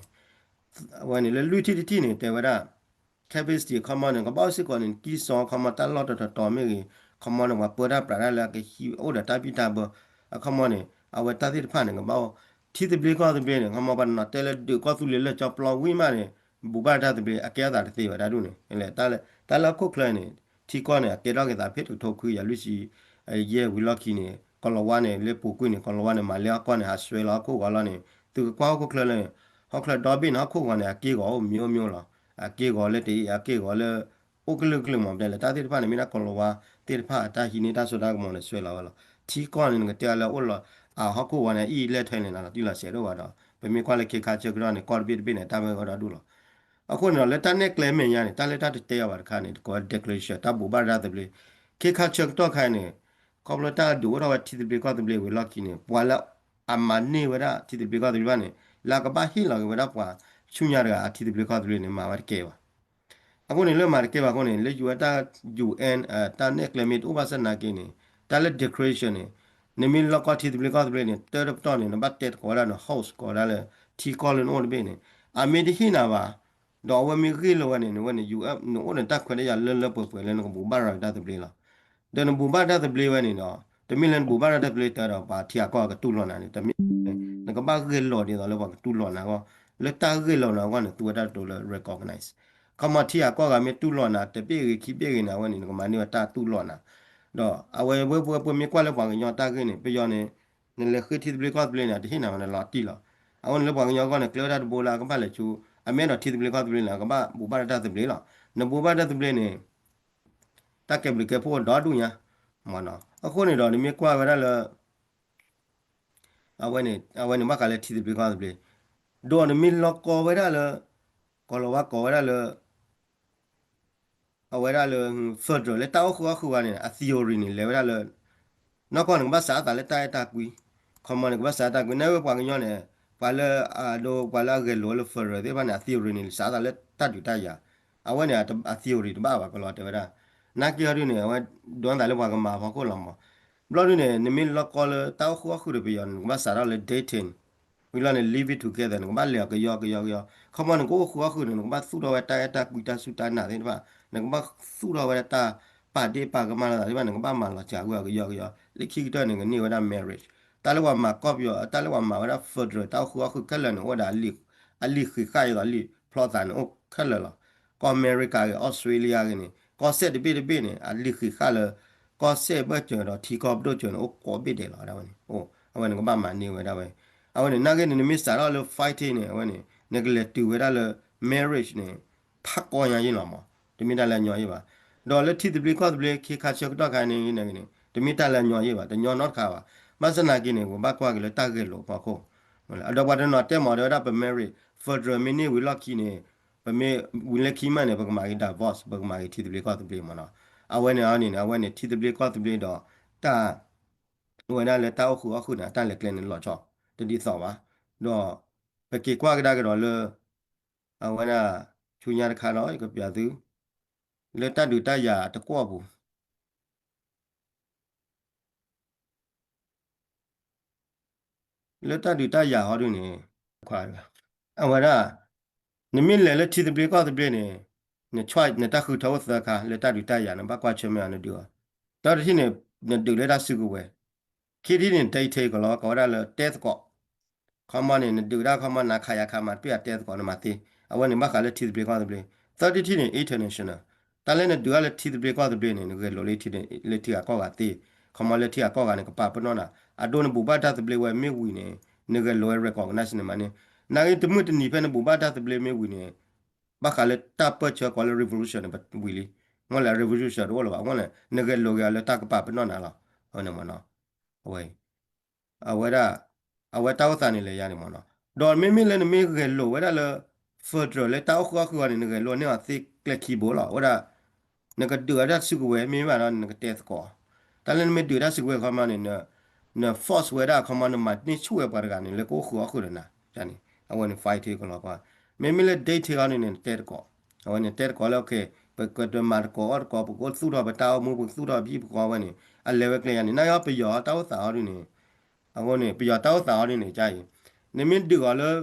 အဝဲန့ၣ်လၢလွံၢ်ထံၣ်တထံၣ်န့ၣ် တဲဝဲဒၣ် capacity ခီမီန့ၣ် ကဘၣ်အိၣ်စ့ၢ်ကီးန့ၣ် ကံၢ်စီခီမီတၢ်လီၢ်တတီၤတီၤမ့ၢ်ဂ့ၤ ခီမီန့ၣ် ပှၤပၢတၢ်ပြးတၢ်လၢအကဟံးအိၣ်ဒီးတၢ်ဘံၣ်တၢ်ဘၢ အခီမီန့ၣ် အဝဲတၢ်သ့ၣ်တဖၣ်န့ၣ် ကဘၣ်အိၣ် ထံသဘျ့ကီၢ်သဘျ့န့ၣ် ခီမီပှၤတနီၤတဲလၢဒုးကီၢ်သူလ့ၤလၢကၠီပျီဝံၤမးန့ၣ် ဘူးဘၣ်တၢ်သဘျ့ အကဲအသးတသ့ဝဲဒၣ်ဒ်န့ၣ် တၢ်လၢဟီၣ်ခိၣ်ချၢန့ၣ် ထံကီၢ်န့ၣ် အကဲထီၣ်က့ၤသးဖဲတကထိခွံကယၤလွံၢ်ဆံ ယဲၢ်ဝံၤလီၢ်ခံန့ၣ် ကီၤလၤဝါန့ၣ် လၢပူၤကွံာ်န့ၣ် ကီၤလၤဝါန့ၣ် မၤလဲအကီၢ်န့ၣ်ဟးစွဲလီၤဟီၣ်ခိၣ်ကီၤလီၤန့ၣ် သုကကွၢ်ဟီၣ်ခိၣ်ချၢလၢ ဟီၣ်ချၢဒီဘ့ၣ်န့ၣ် ဟီၣ်ခိၣ်ဂီၤန့ၣ် အက့ၢ်ဂီၤအိၣ်မံၤအိၣ်မံၤလီၤ အက့ၢ်ဂီၤလၢတအံၤ အက့ၢ်ဂီၤလၢ အိၣ်ကလုာ်ကလုာ်မ့ၢ်ပတဲလဲၣ် တၢ်သ့ၣ်တဖၣ်န့ၣ် မ့ၢ်ဒၣ်ကီၤလၤဝါသ့ၣ်တဖၣ်အတၢ်ဟံးန့ၢ်တၢ်စိတၢ်ကမီၤန့ၣ် စွဲလီၤဝဲလီၤ. ထံကီၢ်န့ၣ် နကတဲအီၤလၢအိၣ်လီၤ အဟီၣ်ခိၣ်ဂီၤန့ၣ် အအံၣ်လဲၢ်ထွဲန့ၣ် လီၤတံၢ်လီၤဆဲးဒိၣ်ဘၣ်ဒီး ပမ့ၢ်ကွၢ်လၢခ့ခါဆၢကတီၢ်န့ၣ် ကီၢ်တဘ့ၣ်တဘ့ၣ်န့ၣ် တၢ်မ့ၢ်ဝဲဒီဒူၣ်လီၤ. အဃိန့ၣ်ဒီး လၢတၢ်နဲၣ်ကျဲမဲာ်ညါန့ၣ် တၢ်လၢတၢ်တတဲအီၤဘၣ်တခါန့ၣ် တကိးဝဲ declaration တၢ်ဘူးဘၣ်တၢ်သဘျ့ ခ့ခါဆၢကတီၢ်ခါအံၤန့ၣ် ခီဖျိတၢ်ဒုးအိၣ်ထီၣ်ဝဲထံသဘျ့ကီၢ်သဘျ့ဝံၤလီၢ်ခံန့ၣ် ပှၤလၢအမၤန့ၢ်ဝဲဒၣ်ထံသဘျ့ကီၢ်သဘျ့ဘၣ်န့ၣ် လၢအကဘၣ်ဟ့ၣ်လီၤက့ၤဝဲဒၣ်ပှၤဆူညါတဂၤအထံသဘျ့ကီၢ်သဘျ့န့ၣ် မၤဝဲတကဲဘၣ်. အဃိန့ၣ် လၢမၤတကဲဘၣ်အဃိန့ၣ် လၢ ယူၣ်အ့ၣ် တၢ် ယူၣ်အ့ၣ် တၢ်နဲၣ်ကျဲမ့ၢ်တအိၣ်ဘၣ်ဆၣ်နာ်က့န့ၣ် တၢ်လၢ declaration န့ၣ် နမ့ၢ်လီၢ်ကီထံသဘျ့ကီၢ်သဘျ့န့ၣ် တၢ်တပတီၢ်န့ၣ် နဘၣ်တဲသကိးဝဲဒၣ်န host ကိးဝဲဒၣ်လၢ ထံကီၢ်လၢနအိၣ်တဘ့ၣ်န့ၣ် အမ့ၢ်တဟ့ၣ်နၤဘၣ် ဒီးအဝဲမ့ၢ်ဂ့ၢ်လိာ်ဝဲန့ၣ် နဝဲန့ၣ် ယူၣ်အ့ၣ် နအိၣ်ဒီးတၢ်ခွဲးတၢ်ယာ်လၢလၢပှဲၤပှဲၤလၢနကဘူးဘၣ်ရၤက့ၤတၢ်သဘျ့လီၤ. ဒီးနဘူးဘၣ်တၢ်သဘျ့ဝဲန့ၣ်ဒီး တမ့ၢ်လၢနဘူးဘၣ်တၢ်သဘျ့တၢ်ဒီးပှၤထံဂၤကီၢ်ဂၤကတူၢ်လိာ်နၤန့ၣ် တမ့ၢ် နကဘၣ်ဂဲၤလိာ်ဒ်သိးလၢပှၤကတူၢ်လိာ်နၤအဂီၢ် လၢတၢ်ဂဲၤလိာ်နၤအဂီၢ်န့ၣ် သူဝဲတၢ်ကတိၤလၢ recognize ခီမီထံဂၤကီၢ်ဂၤမ့ၢ်တူၢ်လိာ်နၤ တဘ့ၣ်ဂ့ၤခံဘ့ၣ်ဂ့ၤန့ၣ် အဝဲန့ၣ် နကမၤန့ၢ်ဝဲတၢ်တူၢ်လိာ်နၤ ဒီးအဝဲဝဲပဝဲပမ့ၢ်ကွၢ်လၢပှၤကညီတၢ်ဂ့ၢ်န့ၣ် ပယီၤန့ၣ် နလဲၤဃ့ထံသဘျ့ကီၢ်သဘျ့န့ၣ် အတဟ့ၣ်နၤဘၣ်န့ၣ်လီၤတံၢ်လီၤ. အဃိန့ၣ်လၢပှၤကညီအဂီၢ်န့ၣ် ကျဲဝဲဒၣ်တဘိလၢအကဘၣ်လဲၤဆူ အမ့ၢ်အဲၣ်ဒိးထံသဘျ့ကီၢ်သဘျ့န့ၣ် အကဘၣ်ဘူးဘၣ်တၢ်သဘျ့လီၤ. နဘူးဘၣ်တၢ်သဘျ့န့ၣ် တၢ်ကဲဘျုးကဲဖှိၣ်ဒီဒူၣ်ညါ မ့ၢ်နီၤ အဃိန့ၣ်ဒီး နမ့ၢ်ကွၢ်ဝဲဒၣ်လၢ အဝဲန့ၣ် အဝဲန့ၣ်ဘၣ်ဃးလၢထံသဘျ့ကီၢ်သဘျ့ ဒီးနမ့ၢ်လီၢ်ကီဝဲဒၣ်လၢ ကီၤလၤဝါကိးဝဲဒၣ်လၢ အဝဲဒၣ်လၢ federal လၢတၢ်အိၣ်ဃုာ်အီၣ်ဃုာ်ဝဲန့ၣ် အ theory န့ၣ် လဲၤဝဲဒၣ်လၢ နီၢ်ကီၢ်န့ၣ် ကဘၣ်စးအသးလၢတၢ်အဲၣ်တၢ်ကွံ ခီမီန့ၣ် ကဘၣ်စးတၢ်ကွံ နာ်က့ပှၤကညီန့ၣ် ပှၤလၢအဒိ ပှၤလၢအဂဲၤလိာ်လၢ federal သ့ၣ်တဖၣ်န့ၣ် အ theory န့ၣ် စးအသးလၢတၢ်ဒုးတၢ်ယၤ အဝဲန့ၣ် အ theory တဘၣ်ဘၣ်ကလီတဲဝဲဒၣ် နာ်က့ဟီဒုန့ၣ် အဝဲဒိးနသးလၢပှၤကမၤဖီခိၣ်လီၤမး ဘျီဒုန့ၣ် နမ့ၢ်လီၢ်ကီလၢတၢ်အိၣ်ဃုာ်အီၣ်ဃုာ်ဒီးပယီၤန့ၣ် နကဘၣ်စးထီၣ်လၢ Dayton ဝံၤလီၤန့ၣ် Live It Together နကဘၣ်လဲၤအီၤကယီကယီကယီ ခီမီနကအိၣ်ဃုာ်အီၣ်ဃုာ်န့ၣ် နကဘၣ်သူၣ်ထီၣ်ဝဲတၢ်အဲၣ်တၢ်ကွံတၢ်စူၢ်တၢ်နာ်သ့ၣ်တဖၣ် နကဘၣ်သူၣ်ထီၣ်ဝဲဒၣ်တၢ်ပာ်ဒ့ၣ်ပာ်ကမၣ်လိာ်သးသ့ၣ်တဖၣ် နကဘၣ်မၤလီၤစှၤကွံာ်အီၤကယီကယီ လၢခံကတၢၢ်န့ၣ် ကန့ၢ်ဝဲဒၣ် marriage တၢ်လၢပှၤမၤကီၢ်ပယီၤ တၢ်လၢပှၤမၤဝဲဒၣ် federal တၢ်အိၣ်ဃုာ်အီၣ်ဃုာ်ခဲလၢာ်န့ၣ် အိၣ်ဝဲဒၣ် အလံာ်ဃံးဃာ်အသိးလံာ်ဖျီသးန့ၣ် အိၣ်ခဲလၢာ်လီၤ. ကီၢ်အမဲရကၤဂ့ၤ အီစထြ့လယါဂ့ၤန့ၣ် ကီၢ်စဲၣ်တဘ့ၣ်တဘ့ၣ်န့ၣ် အလံာ်ဃံးဃာ်လၢ ကီၢ်စဲၣ်ဘၢၣ်စၢၤဒီးထံကီၢ်ပဒိၣ်စၢၤန့ၣ် အိၣ်ကိးဘ့ၣ်ဒဲးလီၤ ဒၣ်ဝဲန့ၣ် အဝဲန့ၣ်ကဘၣ်မၤန့ၢ်ဝဲဒၣ်ဝဲ အဝဲန့ၣ် နာ်က့န့ၣ် နမ့ၢ်စးထီၣ်လၢ fighting န့ၣ် အဝဲန့ၣ် နကလဲၤတုၤဝဲဒၣ်လၢ marriage န့ၣ် ဖးကီညါယ့ၣ်လီၤမး တမ့ၢ်တၢ်လၢအညီယ့ၣ်ဘၣ်. ဒီးလၢထံသဘျ့ကီၢ်သဘျ့ ခ့ခါဆၢကတီၢ်ခါန့ၣ် တမ့ၢ်တၢ်လၢအညီယ့ၣ်ဘၣ် တညီနီတခါဘၣ်. ဘၣ်ဆၣ်နာ်က့န့ၣ် ပဘၣ်ကွၢ်က့ၤလၢတၢ်ဂဲၤလိာ်ဖီခိၣ် ဒီးပှၤတနီၤတဲမး တဲဝဲဒၣ်ပ marriage federal မ့ၢ်န့ၢ်ဝံၤလီၢ်ခံန့ၣ် ပမ့ၢ်ဝံၤလၢခံမးန့ၣ် ပကမၤက့ၤ divorce ပကမၤက့ၤထံသဘျ့ကီၢ်သဘျ့မးနီၤ. အဝဲန့ၣ်အန့ၣ် အဝဲန့ၣ် ထံသဘျ့ကီၢ်သဘျ့ဒီး တၢ် ဝဲဒၣ်လၢတၢ်အိၣ်ဃုာ်အီၣ်ဃုာ်န့ၣ် အတၢ်လဲၤကျဲန့ၣ်လီၤဆီ တဒ်သိးဘၣ်. ဒီး ပက့ၤကွၢ်ကဒါကဒီးလၢ အဝဲဒၣ် ဆူညါတခါဒီး ယကပျးသု လၢတၢ်ဒုးတၢ်ယၤတကွီၢ်ပူၤ လၢတၢ်ဒုးတၢ်ယၤဟီဒုန့ၣ် အဝဲဒၣ် နမ့ၢ်လဲၤလၢထံသဘျ့ကီၢ်သဘျ့န့ၣ် န choice နတၢ်ဃုထၢအိၣ်သၢခါ လၢတၢ်ဒုးတၢ်ယၤ နဘၣ်ကွၢ်ဆၢၣ်မဲာ်အီၤနဒုးအီၤ တၢ်တထံၣ်န့ၣ် နဒုးလၢတၢ်စုကဝဲၤ ခံထံၣ်န့ၣ် dictate ကလီၤ ကိးဝဲဒၣ်လၢတဲသကိး ခီမီန့ၣ် နဒုးဒၣ်ခီမီ နၤခးယၤခးမၤတပ့ၢ်အတဲသကိး နမၤသ့ အဝဲန့ၣ်ဘၣ်ဃးလၢထံသဘျ့ကီၢ်သဘျ့ သၢထံၣ်တထံၣ်န့ၣ် international တၢ်လၢနဒုးဒၣ်လၢထံသဘျ့ကီၢ်သဘျ့န့ၣ် နဂဲၤလိာ်လၢ လၢထံဂၤကီၢ်ဂၤသ့ ခီမီလၢထံဂၤကီၢ်ဂၤန့ၣ် ကပာ်ပနီၣ်နၤ အဒိနဘူးဘၣ်တၢ်သဘျ့ဝဲမ့ၢ်ဝံၤန့ၣ် နဂဲၤလိာ်ဝဲ recognize န့ၣ်မးန့ၣ် နာ်က့တမုၢ်တနံၤဖဲနဘူးဘၣ်တၢ်သဘျ့မ့ၢ်ဝံၤန့ၣ် ဘၣ်ဃးလၢတၢ်ပၢၢ်ဆၢကိးလၢ revolution န့ၣ် ပဝံၤလံ, မ့ၢ်လၢ revolution တအိၣ်လၢၤဘၣ်, မ့ၢ်လၢ နဂဲၤလိာ်က့ၤအီၤလၢတၢ်ကပာ်ပနီၣ်နၤလီၤ, အဝဲန့ၣ်မ့ၢ်နီၤ, အဝဲ အဝဲဒၣ် အဝဲတၢ်အိၣ်သးန့ၣ်လဲၤယါန့ၣ်မ့ၢ်နီၤ, ဒီးမ့မ့ၢ်လၢနမ့ၢ်ဂဲၤလိာ်ဝဲဒၣ်လၢ federal လၢတၢ်အိၣ်ဃုာ်အီၣ်ဃုာ်အီၤန့ၣ် နဂဲၤလိာ်န့ၢ်အီၤသ့ကျဲခံဘိလီၤ, အဝဲဒၣ် နကဒုးအီၤတၢ်စုကဝဲၤမ့ၢ်ဘၣ်ဒီးနကတဲသကိး, တၢ်လၢနမ့ၢ်ဒုးတၢ်စုကဝဲၤခီမ့ၢ်န့ၣ် န force ဝဲဒၣ်ခီမ့ၢ် နမၤန့ၢ်ဆူၣ်ဝဲပှၤတဂၤန့ၣ် လၢကအိၣ်ဃုာ်အီၣ်ဃုာ်ဒီးနၤန့ၣ်, အဝဲန့ၣ် fighting ကလီၤကွၢ်, မ့မ့ၢ်လၢ dictate အီၤဒ်န့ၣ် နတဲသကိး, အဝဲန့ၣ်တဲသကိးလၢ okay ပကမၤသကိးအီၣ်သကိး ပကသူၣ်ထီၣ်ပတၢ်အိၣ်မူ ပကသူၣ်ထီၣ်ပဟံၣ်ပဃီဝဲန့ၣ် အလဲၤဝဲကျဲယါန့ၣ် နာ်က့ပယီၤတၢ်အိၣ်သးအီၤဒ်န့ၣ်, အဃိန့ၣ် ပယီၤတၢ်အိၣ်သးအီၤဒ်န့ၣ် ကါအံၤ နမ့ၢ်ဒုးအီၤလၢ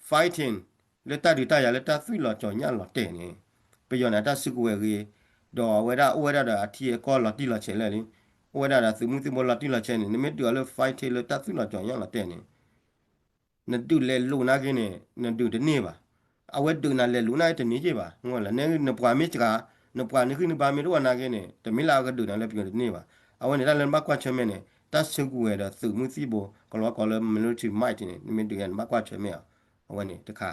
fighting လၢတၢ်ဒုးတၢ်ယၤလၢတၢ်သွံၣ်လီၤကၠီၤညၣ်လီၤတဲာ်န့ၣ်, ပယီၤန့ၣ် အတၢ်စုကဝဲၤဂ့ၤ, ဒီးအဝဲဒၣ်အိၣ်ဝဲဒၣ်ဒီးအထံအကီၢ်လီၤတံၢ်လီၤဆဲးလၢာ်လံ, အိၣ်ဝဲဒၣ်ဒီးသုးမုၢ်သံၣ်ဘိလီၤတံၢ်လီၤဆဲးန့ၣ် နမ့ၢ်ဒုးအီၤလၢ fighting လၢတၢ်သွံၣ်လီၤကၠီၤညၣ်လီၤတဲာ်န့ၣ် နဒုးလဲၤလိာ်နာ်က့န့ၣ် နဒုးတန့ၢ်ဘၣ်. အဝဲဒုးနၤလဲၤလိာ်နာ်က့တန့ၢ်က့ဘၣ်, နပှၤမ့ၢ်စှၤ, နပှၤနဃံနဘါမ့ၢ်တအိၣ်နာ်က့န့ၣ် တမ့ၢ်လၢအကဒုးနၤလၢပယီၤတန့ၢ်ဘၣ်. အဝဲန့ၣ် တၢ်လၢနဘၣ်ကွၢ်ဆၢၣ်မဲာ်န့ၣ် တၢ်စုကဝဲၤဒီးသုးမုၢ်သံၣ်ဘိ ကလီၤကိးလၢ military might န့ၣ် နမ့ၢ်ဒုးယါ နဘၣ်ကွၢ်ဆၢၣ်မဲာ်အီၤ, အဝဲန့ၣ်တခါ,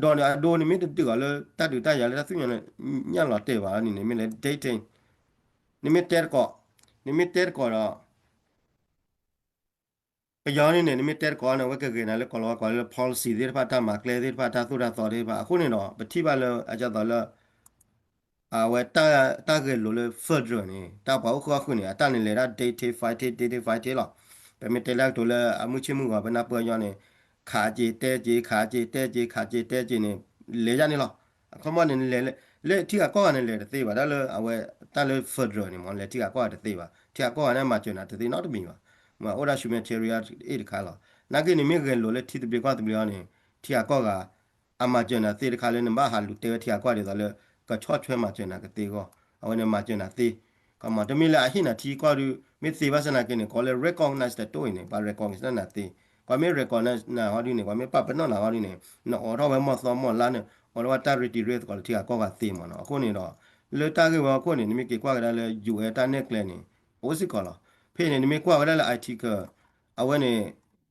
ဒီးအဒိ နမ့ၢ်တဒုးအီၤလၢတၢ်ဒုးတၢ်ယၤလၢတၢ်သွံၣ်ညါလီၤတဲာ်ဘၣ်န့ၣ်န့ၣ် မ့ၢ်လဲၤ dictate နမ့ၢ်တဲသကိး, နမ့ၢ်တဲသကိးဒီး ပယီၤန့ၣ်န့ၣ် နမ့ၢ်တဲသကိးန့ၣ် အဝဲကဂ့ၤနၤလၢကီၢ်လီၤဝဲကိးလၢ policy သ့ၣ်တဖၣ် တၢ်မၤကျဲသ့ၣ်တဖၣ် တၢ်သိၣ်တၢ်သီသ့ၣ်တဖၣ် အဃိန့ၣ်ဒီး ပထံၣ်ဘၣ်လၢ အကၢ်သိးလၢ အဝဲတၢ်ဂဲၤလိာ်လၢ federal န့ၣ် တၢ်ပှၤအိၣ်ဃုာ်အီၣ်ဃုာ်န့ၣ် အတၢ်န့ၣ်လဲၤဒၣ် dictate fighting dictate fighting လီၤ. ပမ့ၢ်တဲလၢကတိၤလၢအမုၢ်ဆ့ၣ်မုၢ်ဂီၤ ပနၢ်ပၢၢ်ညီန့ၣ် ခးက့ၤတဲက့ၤ ခးက့ၤတဲက့ၤ ခးက့ၤတဲက့ၤန့ၣ် လဲၤယါန့ၣ်လီၤ. အခီမီန့ၣ် လဲၤ လၢထံဂၤကီၢ်ဂၤန့ၣ် လဲၤတသ့ဘၣ် တၢ်လၢအဝဲ တၢ်လၢ federal န့ၣ်မ့ၢ် လဲၤထံဂၤကီၢ်ဂၤတသ့ဘၣ် ထံဂၤကီၢ်ဂၤန့ၣ် မၤစၢၤနၤတသ့နီတမံၤဘၣ်. မ့ၢ်အိၣ်ဒၣ် humanitarian aid တခါလီၤ. နာ်က့န့ၣ်မ့ၢ်ဂဲၤလိာ်လၢထံသဘျ့ကီၢ်သဘျ့အီၤန့ၣ် ထံဂၤကီၢ်ဂၤ အမၤစၢၤနၤသ့တခါလၢ နဘၣ်ဟးလူၤတဲဝဲထံဂၤကီၢ်ဂၤဒ်သိးလၢ ကဆီၣ်ထွဲမၤစၢၤနၤကသ့အဂီၢ် အဝဲန့ၣ်မၤစၢၤနၤသ့ ခီမီ တမ့ၢ်လၢအဟ့ၣ်နၤထံကီၢ်ဒုး မ့ၢ်သ့ဘၣ်ဆၣ်နာ်က့န့ၣ် ကိးလၢ recognize တတိၢ်အံၤန့ၣ် ပှၤ recognize နၤသ့, ပှၤမ့ၢ် recognize နၤဟီဒုးန့ၣ် ပှၤမ့ၢ်ပာ်ပနီၣ်နၤဟီဒုးန့ၣ် နအိးထီၣ်ဝဲမီၢ်သီမီၢ်လါန့ၣ် အိးထီၣ်ဝဲတၢ်ရ့တံၤရ့သကိးလၢထံဂၤကီၢ်ဂၤသ့မ့ၢ်နီၤ. အဃိန့ၣ်ဒီး လၢတၢ်ဂ့ၢ်ဝဲအခိၣ်န့ၣ် နမ့ၢ်က့ၤကွၢ်ကဒါလၢ ယူၣ်အဲၣ် တၢ်နဲၣ်ကျဲန့ၣ် အိၣ်စ့ၢ်ကီးလီၤ. ဖဲန့ၣ် နမ့ၢ်ကွၢ်ဝဲဒၣ်လၢ article အဝဲန့ၣ်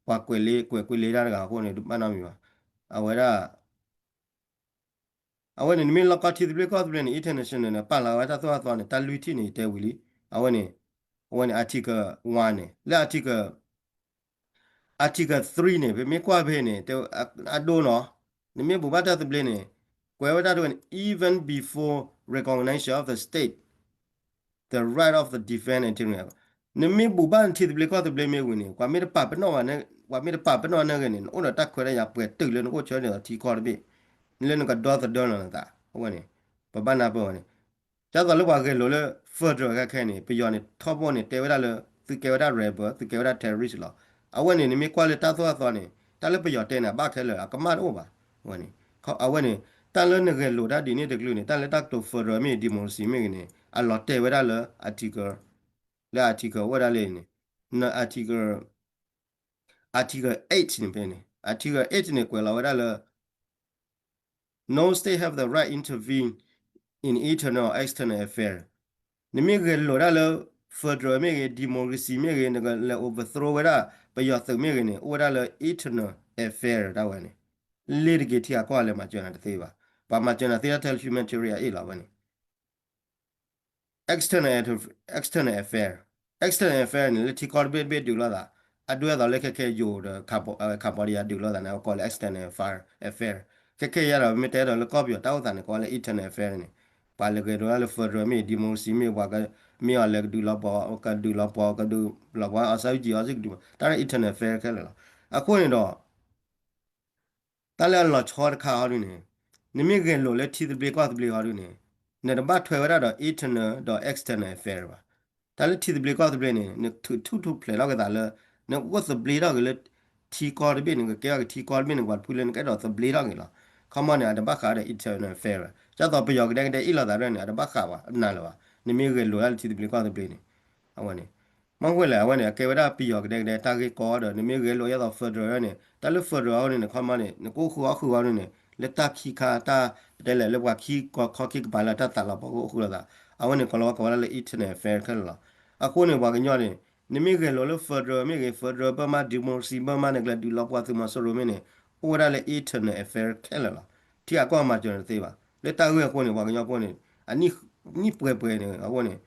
ပှၤကွဲးလ့ ကွဲးကွဲးလ့တၢ်တဂၤအဃိန့ၣ် တဘၣ်နီတမံၤဘၣ်. အဝဲဒၣ် အဝဲန့ၣ် နမ့ၢ်လီၤကီထံသဘျ့ကီၢ်သဘျ့န့ၣ် international န့ၣ် ပာ်လီၤဝဲတၢ်သိၣ်တၢ်သီန့ၣ် တၢ်လွံၢ်ထံၣ်န့ၣ် ယတဲဝံၤလံ. အဝဲန့ၣ် အဝဲန့ၣ် article one န့ၣ် လၢ article, article three န့ၣ် ပမ့ၢ်ကွၢ်ဖဲန့ၣ် အဒိနီၤ, နမ့ၢ်ဘူၣ်ဘၣ်တၢ်သဘျ့န့ၣ် ကွဲးဝဲတၢ်တဝဲန့ၣ် even before recognition of the state, the right of the defense and နမ့ၢ်ဘူၣ်ဘၣ်နထံသဘျ့ကီၢ်သဘျ့မ့ၢ်ဝံၤန့ၣ် ပှၤမ့ၢ်တပာ်ပနီၣ်ဘၣ်, ပှၤမ့ၢ်တပာ်ပနီၣ်နၤဂ့ၤန့ၣ် နအိၣ်ဒီးတၢ်ခွဲးတၢ်ယာ်ပှဲၤတုၤလၢနအိၣ်ဆၢန့ၣ်ဒီးထံကီၢ်တဘ့ၣ်, လၢနကဒီသဒၢလီၤနသး, အဝဲန့ၣ် ပဘၣ်နၢ်ပၢၢ်ဝဲန့ၣ် ဒ်သိးလၢပှၤဂဲၤလိာ်လၢ federal ခဲခဲန့ၣ် ပယီၤန့ၣ် ထီဘိန့ၣ် တဲဝဲဒၣ်လၢ သုကဲဝဲဒၣ် rebel, သုကဲဝဲဒၣ် terrorist လီၤ. အဝဲန့ၣ် နမ့ၢ်ကွၢ်လၢတၢ်သိၣ်တၢ်သီန့ၣ် တၢ်လၢပယီၤတဲန့ၣ် အဘၣ်ခဲလၢာ် အကမၣ်တအိၣ်ဘၣ်. အဝဲန့ၣ် အဝဲန့ၣ် တၢ်လၢနဂဲၤလိာ်တၢ်ဒ်န့ၣ်တကလုာ်န့ၣ် တၢ်လၢတၢ်ကတိၤ federal မ့ၢ်ဂ့ၤ democracy မ့ၢ်ဂ့ၤန့ၣ် အလီၤတဲာ်ဝဲဒၣ်လၢ article, လၢ article အိၣ်ဝဲဒၣ်လၢန့ၣ် article, article eight န့ၣ်ဖဲန့ၣ် article eight န့ၣ် ကွဲးလီၤဝဲဒၣ်လၢ No state have the right intervene in internal or external affair. နမ့ၢ်ဂဲၤလိာ်ဒၣ်လၢ federal မ့ၢ်ဂ့ၤ democracy မ့ၢ်ဂ့ၤ နကလဲၤ overthrow ဝဲဒၣ် ပယီၤသုးမ့ၢ်ဂ့ၤန့ၣ် အိၣ်ဝဲဒၣ်လၢ internal affair တၢ်ဝဲန့ၣ် လ့ၤတက့ၤထံဂၤကီၢ်ဂၤလဲၤမၤစၢၤနၤတသ့ဘၣ်. ပှၤမၤစၢၤနၤသ့တၢ်ထဲ humanitarian aid လီၤဝဲန့ၣ် external, external affair, external affair န့ၣ် လၢထံကီၢ်တဘ့ၣ်တဘ့ၣ်ဒုးလိာ်သး, အဒိဒ်သိးလၢခဲခဲယိၤဒီး Cambodia ဒုးလိာ်သးန့ၣ် အကိးလၢ external affair, affair, ခဲခဲယါဒီး မ့ၢ်တဲဒီးလၢကီၢ်ပယီၤတၢ်အိၣ်သးန့ၣ် ကိးလၢ internal affair န့ၣ်, ပှၤလဲၤဂဲၤဒိးလၢ federal မ့ၢ် democracy မ့ၢ် ပှၤကမ့ၢ်အီၤလဲၤကဒုးလီၤပှီၤ ကဒုးလီၤပှီၤ အီၤဆၢကံၢ်အီၤစ့ၢ်ကဒုး တၢ်လၢ internal affair ခဲလၢာ်လီၤ. အဃိန့ၣ်ဒီး တၢ်လၢအလီၤဆီတခါဟီဒုန့ၣ်, နမ့ၢ်ဂဲၤလိာ်လၢထံသဘျ့ကီၢ်သဘျ့ဟီဒုန့ၣ်, နတဘၣ်ထွဲဝဲဒၣ်ဒီး internal ဒီး external affair ဘၣ်. တၢ်လၢထံသဘျ့ကီၢ်သဘျ့န့ၣ် နထုးထူၣ်ထူၣ်ဖျဲးထီၣ်က့ၤသးလၢ နကအိၣ်သဘျ့ထီၣ်က့ၤလၢ ထံကီၢ်တဘ့ၣ် နကကဲထီၣ်က့ၤထံကီၢ်တဘ့ၣ် နကပှၤတဖုလၢနကအဲၣ်ဒိးသဘျ့ထီၣ်က့ၤလီၤ. ခီမီန့ၣ် အတဘၣ်ဃးဒီး internal affair ဘၣ်. ဒ်သိးပယီၤကဒဲကဒဲအ့ၣ်လိာ်သးဒ်န့ၣ် အတဘၣ်ဃးဘၣ် နၤလၢၤဘၣ်. နမ့ၢ်ဂဲၤလိာ်ဒၣ်လၢထံသဘျ့ကီၢ်သဘျ့န့ၣ် အဝဲန့ၣ် မ့ၢ်ဝဲလဲၣ် အဝဲန့ၣ် အကဲဝဲဒၣ်ပယီၤကဒဲကဒဲတၢ်ဂ့ၢ်ကီဒီး နမ့ၢ်ဂဲၤလိာ်ဒ်သိး federal န့ၣ် တၢ်လၢ federal အီၤန့ၣ် နခီမီန့ၣ် နကအိၣ်ဃုာ်အီၣ်ဃုာ်အီၤန့ၣ် လၢတၢ်ခံခါတၢ် ပတဲလဲၣ် လၢပှၤခံကီၢ်ခီခံကပၤလၢတၢ်သးလီၤပှီၢ်ကအိၣ်ဃုာ်လိာ်သး အဝဲန့ၣ် ကိးလီၤဝဲကိးဝဲဒၣ်လၢ internal affair ခဲလၢာ်လီၤ. အဃိန့ၣ် ပှၤကညီန့ၣ် နမ့ၢ်ဂဲၤလိာ်လၢ federal မ့ၢ်ဂ့ၤ federal ဘၢမး democracy ဘၢမး နကလဲၤဒုးလီၤပှီၢ်သုးမီၤစိရိၤမ့ၢ်န့ၣ် အိၣ်ဝဲဒၣ်လၢ internal affair ခဲလၢာ်လီၤ. ထံဂၤကီၢ်ဂၤမၤစၢၤနၤတသ့ဘၣ်. လၢတၢ်ဂ့ၢ်အဃိန့ၣ် ပှၤကညီဖိန့ၣ် အနံၣ်ပှဲၤပှဲၤန့ၣ် အဃိန့ၣ်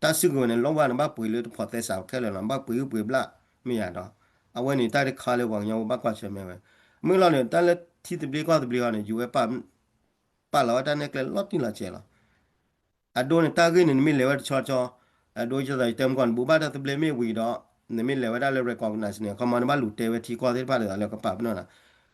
တၢ်စုကဝဲၤန့ၣ် လီဝါန့ၣ် ဘၣ်ပှ့ၤလၢတဖိးသဲစးခဲလၢာ်လီၤ, ဘၣ်ပှ့ၤဂုၢ်ပှ့ၤဘျၣ် မ့ၢ်ယၤဒီး အဝဲန့ၣ် တၢ်တခါလၢပှၤကညီဖိဘၣ်ကွၢ်ဆၢၣ်မဲာ်ဝဲ, မ့ၢ်လီၤန့ၣ် တၢ်လၢထံသဘျ့ကီၢ်သဘျ့အီၤန့ၣ် ယူၤဝဲ ပာ်လီၤဝဲတၢ်နဲၣ်ကျဲလီၤတံၢ်လီၤဆဲးလီၤ. အဒိန့ၣ် တၢ်ဂ့ၢ်န့ၣ် နမ့ၢ်လဲၤဝဲတဆီတဆီ, အဒိ ယတဲမကီၢ်န့ၣ် ဘူၣ်ဘၣ်တၢ်သဘျ့မ့ၢ်ဝံၤဒီး နမ့ၢ်လဲၤဝဲဒၣ်လၢ recognize န့ၣ် ခီမီန့ၣ် ဘၣ်လူၤတဲဝဲထံကီၢ်သ့ၣ်တဖၣ်ဒ်သိးလၢကပာ်ပနီၣ်နၤ,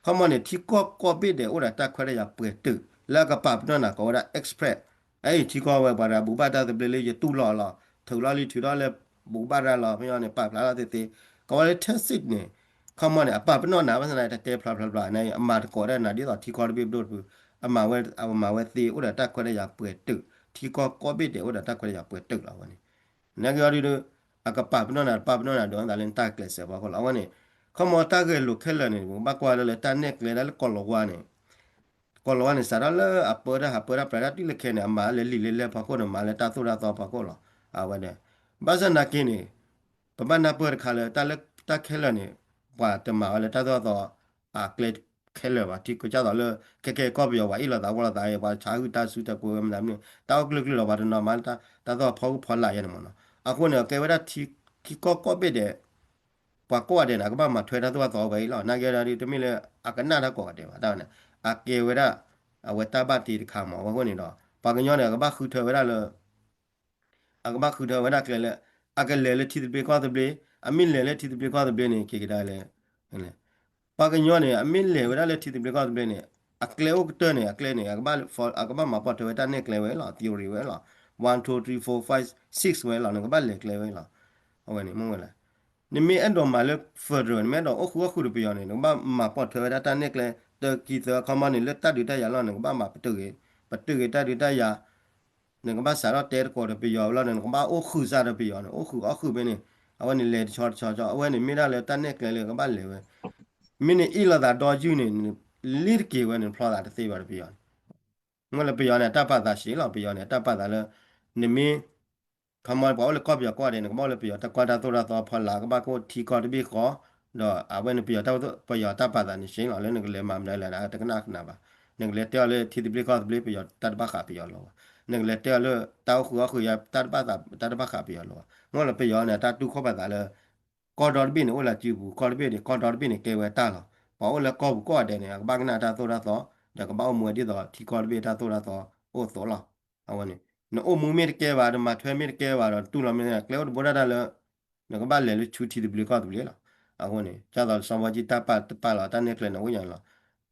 ခီမီန့ၣ် ထံကီၢ်ကိးဘ့ၣ်ဒဲးအိၣ်ဒီးတၢ်ခွဲးတၢ်ယာ်ပှဲၤတုာ် လၢအကပာ်ပနီၣ်နၤ ကိးဝဲဒၣ် express, အအံၤထံကီၢ်ဝဲပှၤတဂၤ ဘူၣ်ဘၣ်တၢ်သဘျ့လၢယတူၢ်လိာ်လီၤ, ထုးလီၤလံ ထုးထီၣ်လၢ ဘူၣ်ဘၣ်တၢ်လီၤ ဖဲန့ၣ် ပာ်ဖျါထီၣ်သ့သ့, ကိးဝဲလၢ tacit န့ၣ် ခီမီန့ၣ် အပာ်ပနီၣ်နၤ ဘၣ်ဆၣ်သနာ်က့ တတဲဖျါဖျါဖျါန့ၣ် အမၤသကိးတၢ်နၤဒ်သိးထံကီၢ်တဘ့ၣ်ဒိၣ်တဖု, အမၤဝဲ အမၤဝဲသ့အိၣ်ဒီးတၢ်ခွဲးတၢ်ယာ်ပှဲၤတုာ်, ထံကီၢ်ကိးဘ့ၣ်ဒဲးအိၣ်ဒီးတၢ်ခွဲးတၢ်ယာ်ပှဲၤတုာ်လီၤ အဝဲန့ၣ်, နာ်က့အီၤဒုဒီး အကပာ်ပနီၣ်နၤ တပာ်ပနီၣ်နၤဒီး အသးလၢနတၢ်ကျဲးစၢးဖီခိၣ်လီၤ အဝဲန့ၣ်, ခီမီတၢ်ဂဲၤလိာ်ခဲလၢာ်န့ၣ် ပကဘၣ်ကွၢ်လၢလၢတၢ်နဲၣ်ကျဲဒၣ်လၢကီၢ်လီၤဝါန့ၣ် ကီၢ်လီၤဝါန့ၣ် စးထီၣ်လၢအပၢတၢ်ဟးပၢတၢ်ပြးတၢ်တုၤလၢခဲန့ၣ် အမၤလၢလံာ်လၢလဲၢ်ဖီခိၣ်န့ၣ် မၤလၢတၢ်သိၣ်တၢ်သီဖီခိၣ်လီၤ. အဝဲဒၣ် ဘၣ်ဆၣ်နာ်က့န့ၣ် ပဘၣ်နၢ်ပၢၢ်တခါလၢတၢ်လၢတၢ်ခဲလၢာ်န့ၣ် ပှၤတမၤဝဲလၢတၢ်သိၣ်တၢ်သီအကျဲခဲလၢာ်ဘၣ်. ထံကစၢ်သိးလၢ ခဲကဲကီၢ်ပယီၤ ပှၤအ့ၣ်လိာ်သးဝီလိာ်သး ပှၤဆါဟုၣ်တၢ်စုတၢ်ကွဲဝဲမနုၤမနုၤ တၢ်အိၣ်ကျၢၢ်ကျၢၢ်လီၤ ပှၤတနီၤမၤလၢတၢ်သိၣ်ဖီခိၣ်ဖီလာ်ယဲန့ၣ်မ့ၢ်နီၤ. အဃိန့ၣ် အကဲဝဲဒၣ်ထံကီၢ်ကိးဘ့ၣ်ဒဲး ပှၤကိးဂၤဒဲးန့ၣ် အကဘၣ်မၤထွဲတၢ်သိၣ်တၢ်သီဝဲအံၤလီၤ. နာ်က့ဒၣ်ဒု တမ့ၢ်လၢအကနၣ်တၢ်ကိးဂၤဒဲးဘၣ် တၢ်ဝဲန့ၣ် အကဲဝဲဒၣ် အဝဲတၢ်ဘၣ်တ့တခါမ့ၢ် အဝဲအဃိန့ၣ်ဒီး ပှၤကညီန့ၣ် အကဘၣ်ဃုထၢဝဲဒၣ်လၢ အကဘၣ်ဃုထၢဝဲဒၣ်ကျဲလၢ အကလဲၤလၢထံသဘျ့ကီၢ်သဘျ့, အမ့ၢ်လဲၤလၢထံသဘျ့ကီၢ်သဘျ့န့ၣ် က့ၤကဒါလဲၣ်. ပှၤကညီန့ၣ် အမ့ၢ်လဲၤဝဲဒၣ်လၢထံသဘျ့ကီၢ်သဘျ့န့ၣ် အကျဲအိၣ်ကတၢၢ်န့ၣ် အကျဲန့ၣ် အကဘၣ်မၤပိာ်ထွဲဝဲတၢ်နဲၣ်ကျဲဝဲလီၤ theory ဝဲလီၤ one two three four five six ဝဲလီၤ နကဘၣ်လဲၤကျဲဝဲလီၤ. အဝဲန့ၣ်မ့ၢ်ဝဲလဲၣ် နမ့ၢ်အဲၣ်ဒိးမၤလၢ federal နမ့ၢ်အဲၣ်ဒိးအိၣ်ဃုာ်အီၣ်ဃုာ်ဒီးပယီၤန့ၣ် နကဘၣ်မၤပိာ်ထွဲဝဲဒၣ်တၢ်နဲၣ်ကျဲ တကံသၢခီမီန့ၣ် လၢတၢ်ဒုးတၢ်ယၤလီၤ နကဘၣ်မၤပတုာ်ဂ့ၤ ပတုာ်ဂ့ၤတၢ်ဒုးတၢ်ယၤ နကဘၣ်စးထီၣ်တဲသကိးဒီးပယီၤဝဲလီၤန့ၣ် နကဘၣ်အိၣ်ဃုာ်စၢ်ဒီးပယီၤန့ၣ် အိၣ်ဃုာ်အီၣ်ဃုာ်ဖဲန့ၣ် အဝဲန့ၣ်လဲၤတဆီတဆီဆီ အဝဲန့ၣ်မ့ၢ်ဒၣ်လၢတၢ်နဲၣ်ကျဲလၢကဘၣ်လဲၤဝဲ မ့ၢ်နအ့ၣ်လိာ်သးဒီယုၢ်န့ၣ် လ့တက့ၤဝဲန့ၣ် နဖျီသးတသ့ဘၣ်ဒီးပယီၤန့ၣ် မ့ၢ်လၢပယီၤန့ၣ် အတၢ်ပာ်သးရှဲလီၤ ပယီၤန့ၣ် အတၢ်ပာ်သးလၢ နမ့ၢ် ခီမီပှၤအိၣ်လၢကီၢ်ပယီၤကိးဂၤဒဲး နကဘၣ်အိၣ်လၢပယီၤတၢ်ကွၢ်တၢ်သိၣ်တၢ်သီဖီလာ် ကဘၣ်ကအိၣ်ထံကီၢ်တဘ့ၣ်ဃီ ဒီးအဝဲန့ၣ်ပယီၤတၢ် ပယီၤတၢ်ပာ်သးန့ၣ်ရှဲလီၤ လၢနကလဲၤမၤမနုၤလဲၣ် တကနၣ်ကနၣ်ဘၣ် နကလဲၤတဲအီၤလၢထံသဘျ့ကီၢ်သဘျ့ပယီၤတၢ်တဘၣ်ဃးပယီၤလီၤဘၣ် နကလဲၤတဲအီၤလၢတၢ်အိၣ်ဃုာ်အီၣ်ဃုာ်ယၤတၢ်တဘၣ်သးတၢ်တဘၣ်ဃးပယီၤလီၤဘၣ် မ့ၢ်လၢပယီၤန့ၣ် တၢ်တူၢ်ခီၣ်ပာ်သးလၢ ကီၢ်ဒီတဘ့ၣ်န့ၣ် အိၣ်လၢစုပူၤ ကီၢ်တဘ့ၣ်န့ၣ် ကီၢ်ဒီတဘ့ၣ်န့ၣ် ကဲဝဲတၢ်လီၤ. ပှၤအိၣ်လၢကီၢ်ပူၤကိးဂၤဒဲးန့ၣ် အကဘၣ်ကနၣ်တၢ်သိၣ်တၢ်သီ ဒီးကဘၣ်အိၣ်မူဝဲဒ်သိးထံကီၢ်တဘ့ၣ်တၢ်သိၣ်တၢ်သီအိၣ်သိးလီၤ. အဝဲန့ၣ် နအိၣ်မူမ့ၢ်တကဲဘၣ် နမၤထွဲမ့ၢ်တကဲဘၣ်ဒီး တူၢ်လိာ်မ့ၢ်ကျဲအိၣ်တဘိဒၣ်တၢ်လၢ နကဘၣ်လဲၤလၢဆူထံသဘျ့ကီၢ်သဘျ့လီၤ. အဃိန့ၣ် ဒ်သိးစီၤဘၣ်ကၠံတၢ်ပာ်တပာ်လီၤတၢ်နဲၣ်ကျဲန့ၣ်အိၣ်ညါလီၤ.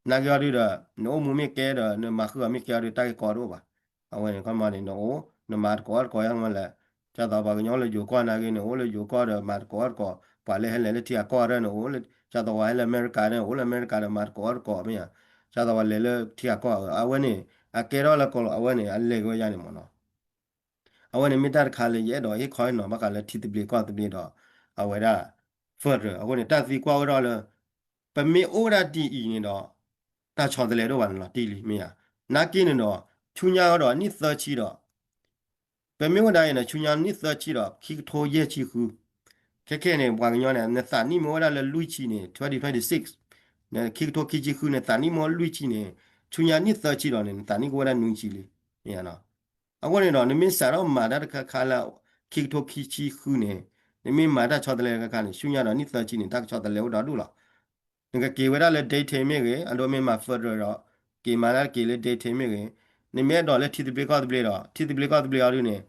နာ်က့အီၤဒုဒီး နအိၣ်မူမ့ၢ်ကဲဒီး နမၤဃုာ်အီၤမ့ၢ်ကဲအီၤဒု တၢ်ဂ့ၢ်ကီဒိၣ်ဘၣ်. အဝဲန့ၣ် ခီမီန့ၣ် နအိၣ် နမၤတကိးအီၣ်တကိးယါမ့ၢ်လဲၣ်. ဒ်သိးပှၤကညီလၢယိၤကီၢ်နာ်က့န့ၣ် အိၣ်လၢယိၤကီၢ်ဒီးမၤတကိးအီၣ်တကိး, ပှၤလၢဟဲလဲၤလၢထံဂၤကီၢ်ဂၤဒၢန့ၣ် အိၣ်လၢ ဒ်သိးပှၤဟဲလၢအမဲရကၤန့ၣ် အိၣ်လၢအမဲရကၤဒီးမၤတကိးအီၣ်တကိးမ့ၢ်ဧါ. ဒ်သိးပှၤလဲၤလၢထံဂၤကီၢ်ဂၤ အဝဲန့ၣ် အကဲထီၣ်လၢကီၢ်လီၤ အဝဲန့ၣ် အလဲၤက့ၤဝဲယါန့ၣ်မ့ၢ်နီၤ. အဝဲန့ၣ်မ့ၢ်တၢ်တခါလၢ ယအဲၣ်ဒိးဟ့ၣ်ခီဟ့ၣ်နီၤဘၣ်ဃးလၢထံသဘျ့ကီၢ်သဘျ့ဒီး အဝဲဒၣ် federal အဃိန့ၣ် တၢ်သံကွၢ်အိၣ်ထီၣ်လၢ ပမ့ၢ်အိၣ်ဝဲဒၣ်ဒ်အံၤန့ၣ်ဒီး တၢ်ဆီတလဲတအိၣ်ဘၣ်န့ၣ်လီၤ တံၢ်လံ မ့ၢ်ဧါ. နာ်က့န့ၣ်ဒီး ဆူညါဒီးနံၣ်သၢဆံဒီး ပမ့ၢ်အိၣ်ဒၣ်အံၤန့ၣ် ဆူညါနံၣ်သၢဆံဒီး ခံကထိယဲၢ်ဆံဃု ခဲခဲန့ၣ် ပှၤကညီန့ၣ် နသးနံၣ်မ့ၢ်အိၣ်ဝဲဒၣ်လၢလွံၢ်ဆံန့ၣ် twenty twenty-six ခံကထိခံဆံဃုန့ၣ် သးနံၣ်မ့ၢ်အိၣ်လွံၢ်ဆံန့ၣ် ဆူညါနံၣ်သၢဆံဒီးန့ၣ် နသးနံၣ်ကအိၣ်ဝဲဒၣ်နွံဆံလံ. အဃိန့ၣ်ဒီး နမ့ၢ်စးထီၣ်မၤတၢ်တခါခါလၢ ခံကထိခံဆံဃုန့ၣ် နမ့ၢ်မၤတၢ်ဆီတလဲတခါခါန့ၣ် ဆူညါဒီးနံၣ်သၢဆံန့ၣ် တၢ်ကဆီတလဲအိၣ်ဒီဒူၣ်လီၤ. နကက့ၤဝဲဒၣ်လၢ data မ့ၢ်ဂ့ၤ, အဒိမ့ၢ်မၤ federal ဒီး က့ၤမၤတၢ်တက့ၤလၢ data မ့ၢ်ဂ့ၤ, နမ့ၢ်အဲၣ်ဒိးလၢထံသဘျ့ကီၢ်သဘျ့ဒီး ထံသဘျ့ကီၢ်သဘျ့အီၤဒုန့ၣ်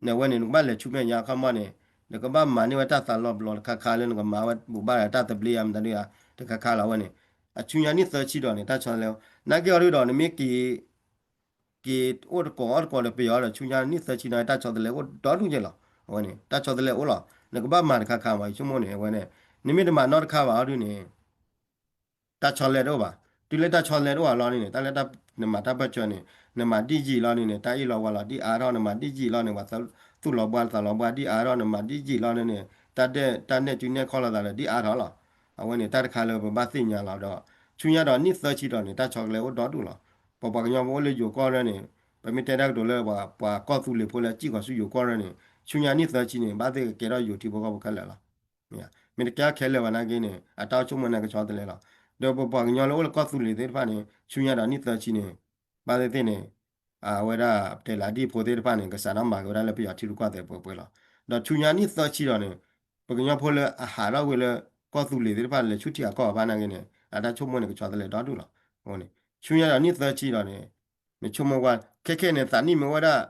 နဝဲန့ၣ် နကဘၣ်လဲၤဆူမဲာ်ညါအခီမီန့ၣ် နကဘၣ်မၤန့ၢ်ဝဲတၢ်သးလီၤပလီၤတခါခါလၢနကမၤဝဲဘူၣ်ဘၣ်ဒီးတၢ်သဘျ့ယါမတၤဒု တခါခါလီၤဝဲန့ၣ် အဆူညါနံၣ်သၢဆံဒီးန့ၣ် တၢ်ဆီတလဲ နာ်က့အီၤဒုဒီး နမ့ၢ်က့ၤ က့ၤအိၣ်တကိးအီၣ်တကိးဒီးပယီၤဒီး ဆူညါနံၣ်သၢဆံန့ၣ် တၢ်ဆီတလဲအိၣ်ဒီဒူၣ်က့လီၤ. အဝဲန့ၣ် တၢ်ဆီတလဲအိၣ်လီၤ. နကဘၣ်မၤတခါခါမး ယဆိကမိၣ်န့ၣ် အဝဲန့ၣ် နမ့ၢ်တမၤနီတခါဘၣ်အီၤဒုန့ၣ် တၢ်ဆီတလဲတအိၣ်ဘၣ်. တုၤလၢတၢ်ဆီတလဲတအိၣ်ဘၣ်လီၤန့ၣ် တၢ်လၢနမၤတၢ်ပၢၢ်ဆၢန့ၣ် နမၤဒ်ယံာ်လီၤန့ၣ်န့ၣ် တၢ်အ့ၣ်လိာ်ဝါလိာ်ဒ်အါထီၣ် နမၤဒ်ယံာ်လီၤန့ၣ် ပှၤသူၣ်လီၤဘှါသးလီၤဘှါဒ်အါထီၣ် နမၤဒ်ယံာ်လီၤန့ၣ်န့ၣ် တၢ်ဒဲၣ်တၢ်နဲၣ်စုနဲၣ်ခီၣ်လိာ်သးလၢဒ်အါထီၣ်လီၤ. အဝဲန့ၣ် တၢ်တခါလၢပဘၣ်သ့ၣ်ညါလီၤဒီး ဆူညါဒီးနံၣ်သၢဆံဒီးန့ၣ် တၢ်ဆီတလဲအိၣ်ဒီဒူၣ်လီၤ. ပပှၤကညီဖိအိၣ်လၢယိၤကီၢ်ရၢန့ၣ် ပမ့ၢ်တဲတၢ်ကတိၤလၢပှၤကီၢ်သူလ့ၤဖိလၢစံၣ်ဃီၤဆူယိၤကီၢ်ရၢန့ၣ် ဆူညါနံၣ်သၢဆံန့ၣ် ဘၣ်သ့ၣ်ကကဲထီၣ်ယိၤထံဖိကီၢ်ဖိခဲလၢာ်လီၤ. မ့ၢ်တကဲခဲလၢာ်ဘၣ်နာ်က့န့ၣ် အတၢ်အိၣ်ဆိကမိၣ်န့ၣ်ကဆီတလဲလီၤ. ဒီးပပှၤကညီလၢအိၣ်လၢကီၢ်သူလ့ၤသ့ၣ်တဖၣ်န့ၣ် ဆူညါဒီးနံၣ်သၢဆံန့ၣ် ဘၣ်သ့ၣ်သ့ၣ်န့ၣ် အဝဲဒၣ်ပတဲလၢအဒံၣ်ဖိသ့ၣ်တဖၣ်န့ၣ် ကစးထီၣ်မၤက့ၤဝဲဒၣ်လၢပယီၤထံရူၢ်ကီၢ်သဲးပှဲၤပှဲၤလီၤ. ဒီးဆူညါနံၣ်သၢဆံဒီးန့ၣ် ပကညီဖိလၢအဟးထီၣ်ဝဲလၢ ကီၢ်သူလ့ၤသ့ၣ်တဖၣ် လဲၤဆူထံဂၤကီၢ်ဂၤဘၣ်နာ်က့န့ၣ် အတၢ်ဆိကမိၣ်န့ၣ် ကဆီတလဲဒီဒူၣ်လီၤ. အဃိန့ၣ် ဆူညါဒီးနံၣ်သၢဆံဒီးန့ၣ် နဆိကမိၣ်ကွၢ် ခဲခဲန့ၣ် သးနံၣ်မ့ၢ်အိၣ်ဝဲဒၣ်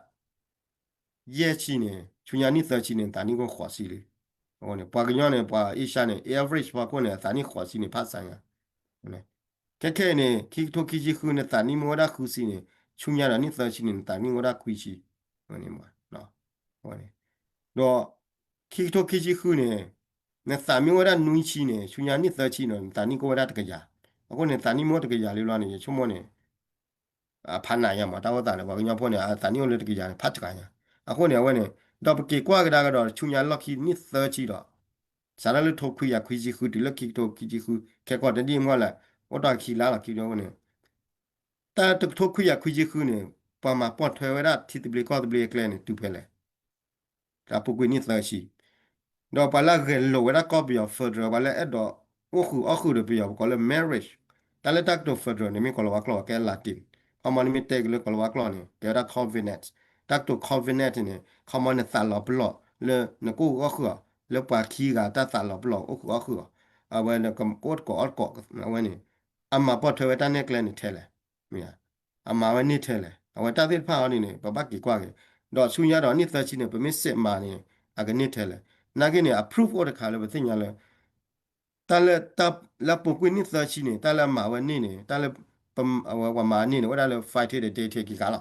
ယဲၢ်ဆံန့ၣ် ဆူညါနံၣ်သၢဆံန့ၣ် သးနံၣ်ကအိၣ်ဃိးဆံလံ. အဃိန့ၣ် ပှၤကညီန့ၣ် ပှၤအ့ရှါန့ၣ် average ဖီခိၣ်န့ၣ် အသးနံၣ်ဃိးဆံန့ၣ် ဖးစးညါ ခဲခဲအံၤန့ၣ် ခံကထိခံဆံဃုန့ၣ် သးနံၣ်မ့ၢ်ဝဲဒၣ်ဃုဆံန့ၣ် ဆူညါဒီးနံၣ်သၢဆံန့ၣ် နသးနံၣ်အိၣ်ဝဲဒၣ်ခွံဆံ, ဒီး ခံကထိခံဆံဃုန့ၣ် နသးမ့ၢ်အိၣ်ဝဲဒၣ်နွံဆံန့ၣ် ဆူညါနံၣ်သၢဆံန့ၣ် နသးနံၣ်ကအိၣ်ဝဲဒၣ်တကယၤ, အဃိန့ၣ် သးနံၣ်မ့ၢ်အိၣ်တကယၤလံဘျီန့ၣ် ယဆိကမိၣ်န့ၣ် ဖးနးညါမး တၢ်အိၣ်သးလၢပှၤကညီဖိန့ၣ် အသးနံၣ်အိၣ်လၢတကယၤန့ၣ် ဖးစှၤညါ, အဃိန့ၣ် အဝဲန့ၣ် ဒီးပက့ၤကွၢ်ကဒါကဒီး ဆူညါလီၢ်ခံနံၣ်သၢဆံဒီး စးထီၣ်လၢထိခွံကယၤခွံဆံဃု တုၤလၢခံကထိခံဆံဃု ခဲကီၢ်တဒ်မ့ၢ်လၢ အိၣ်တ့ၢ်ခံလါလီၤ ခံကထိန့ၣ် တၢ်တကထိခွံကယၤခွံဆံဃုန့ၣ် ပှၤမၤပိာ်ထွဲဝဲဒၣ်ထံသဘျ့ကီၢ်သဘျ့အကျဲန့ၣ် တုၤဖဲလဲၣ် တၢ်ပူၤကွံာ်နံၣ်သၢဆံ ဒီးပှၤလၢအဂဲၤလိာ်ဝဲဒၣ်ကီၢ်ပယီၤ federal ပှၤလၢအဲၣ်ဒိးအိၣ်ဃုာ်အီၣ်ဃုာ်ဒီးပယီၤ ပကိးလၢ marriage, တၢ်လၢတၢ်ကတိၤ federal န့ၣ် မ့ၢ်ကိၤလၤဝါကျိာ် ကဲ Latin, ခီမီန့ၣ်မ့ၢ်တဲက့ၤလၢကိၤလၤဝါကျိာ်န့ၣ် ကဲဝဲဒၣ် covenant, တၢ်ကတိၤ covenant န့ၣ် ခီမီနသးလီၤပလိာ်လၢနကအိၣ်ဃုာ်အီၤ လၢပှၤခံဂၤတၢ်သးလီၤပလိာ်အိၣ်ဃုာ်အီၣ်ဃုာ်အီၤ, အဝဲနကအိၣ်တကိးအီၣ်တကိး အဝဲန့ၣ် အမၤပိာ်ထွဲဝဲတၢ်နဲၣ်ကျဲန့ၣ်ထဲလဲၣ် မ့ၢ်ဧါ, အမၤဝဲန့ၢ်ထဲလဲၣ်, အဝဲတၢ်သ့ၣ်တဖၣ်အံၤန့ၣ် ပဘၣ်က့ၤကွၢ်က့ၤ, ဒီးဆူညါဒီးနံၣ်သၢဆံန့ၣ် ပမ့ၢ်စဲးမၤန့ၣ် အကန့ၢ်ထဲလဲၣ်, နာ်က့န့ၣ် အ proof အိၣ်တခါလၢပသ့ၣ်ညါလၢ တၢ်လၢ လၢပူၤကွံာ်နံၣ်သၢဆံန့ၣ် တၢ်လၢအမၤဝဲန့ၢ်န့ၣ် တၢ်လၢ အဝဲပှၤမၤန့ၢ်န့ၣ် အိၣ်ဒၣ်လၢ fight to the death က့ၤခးလီၤ,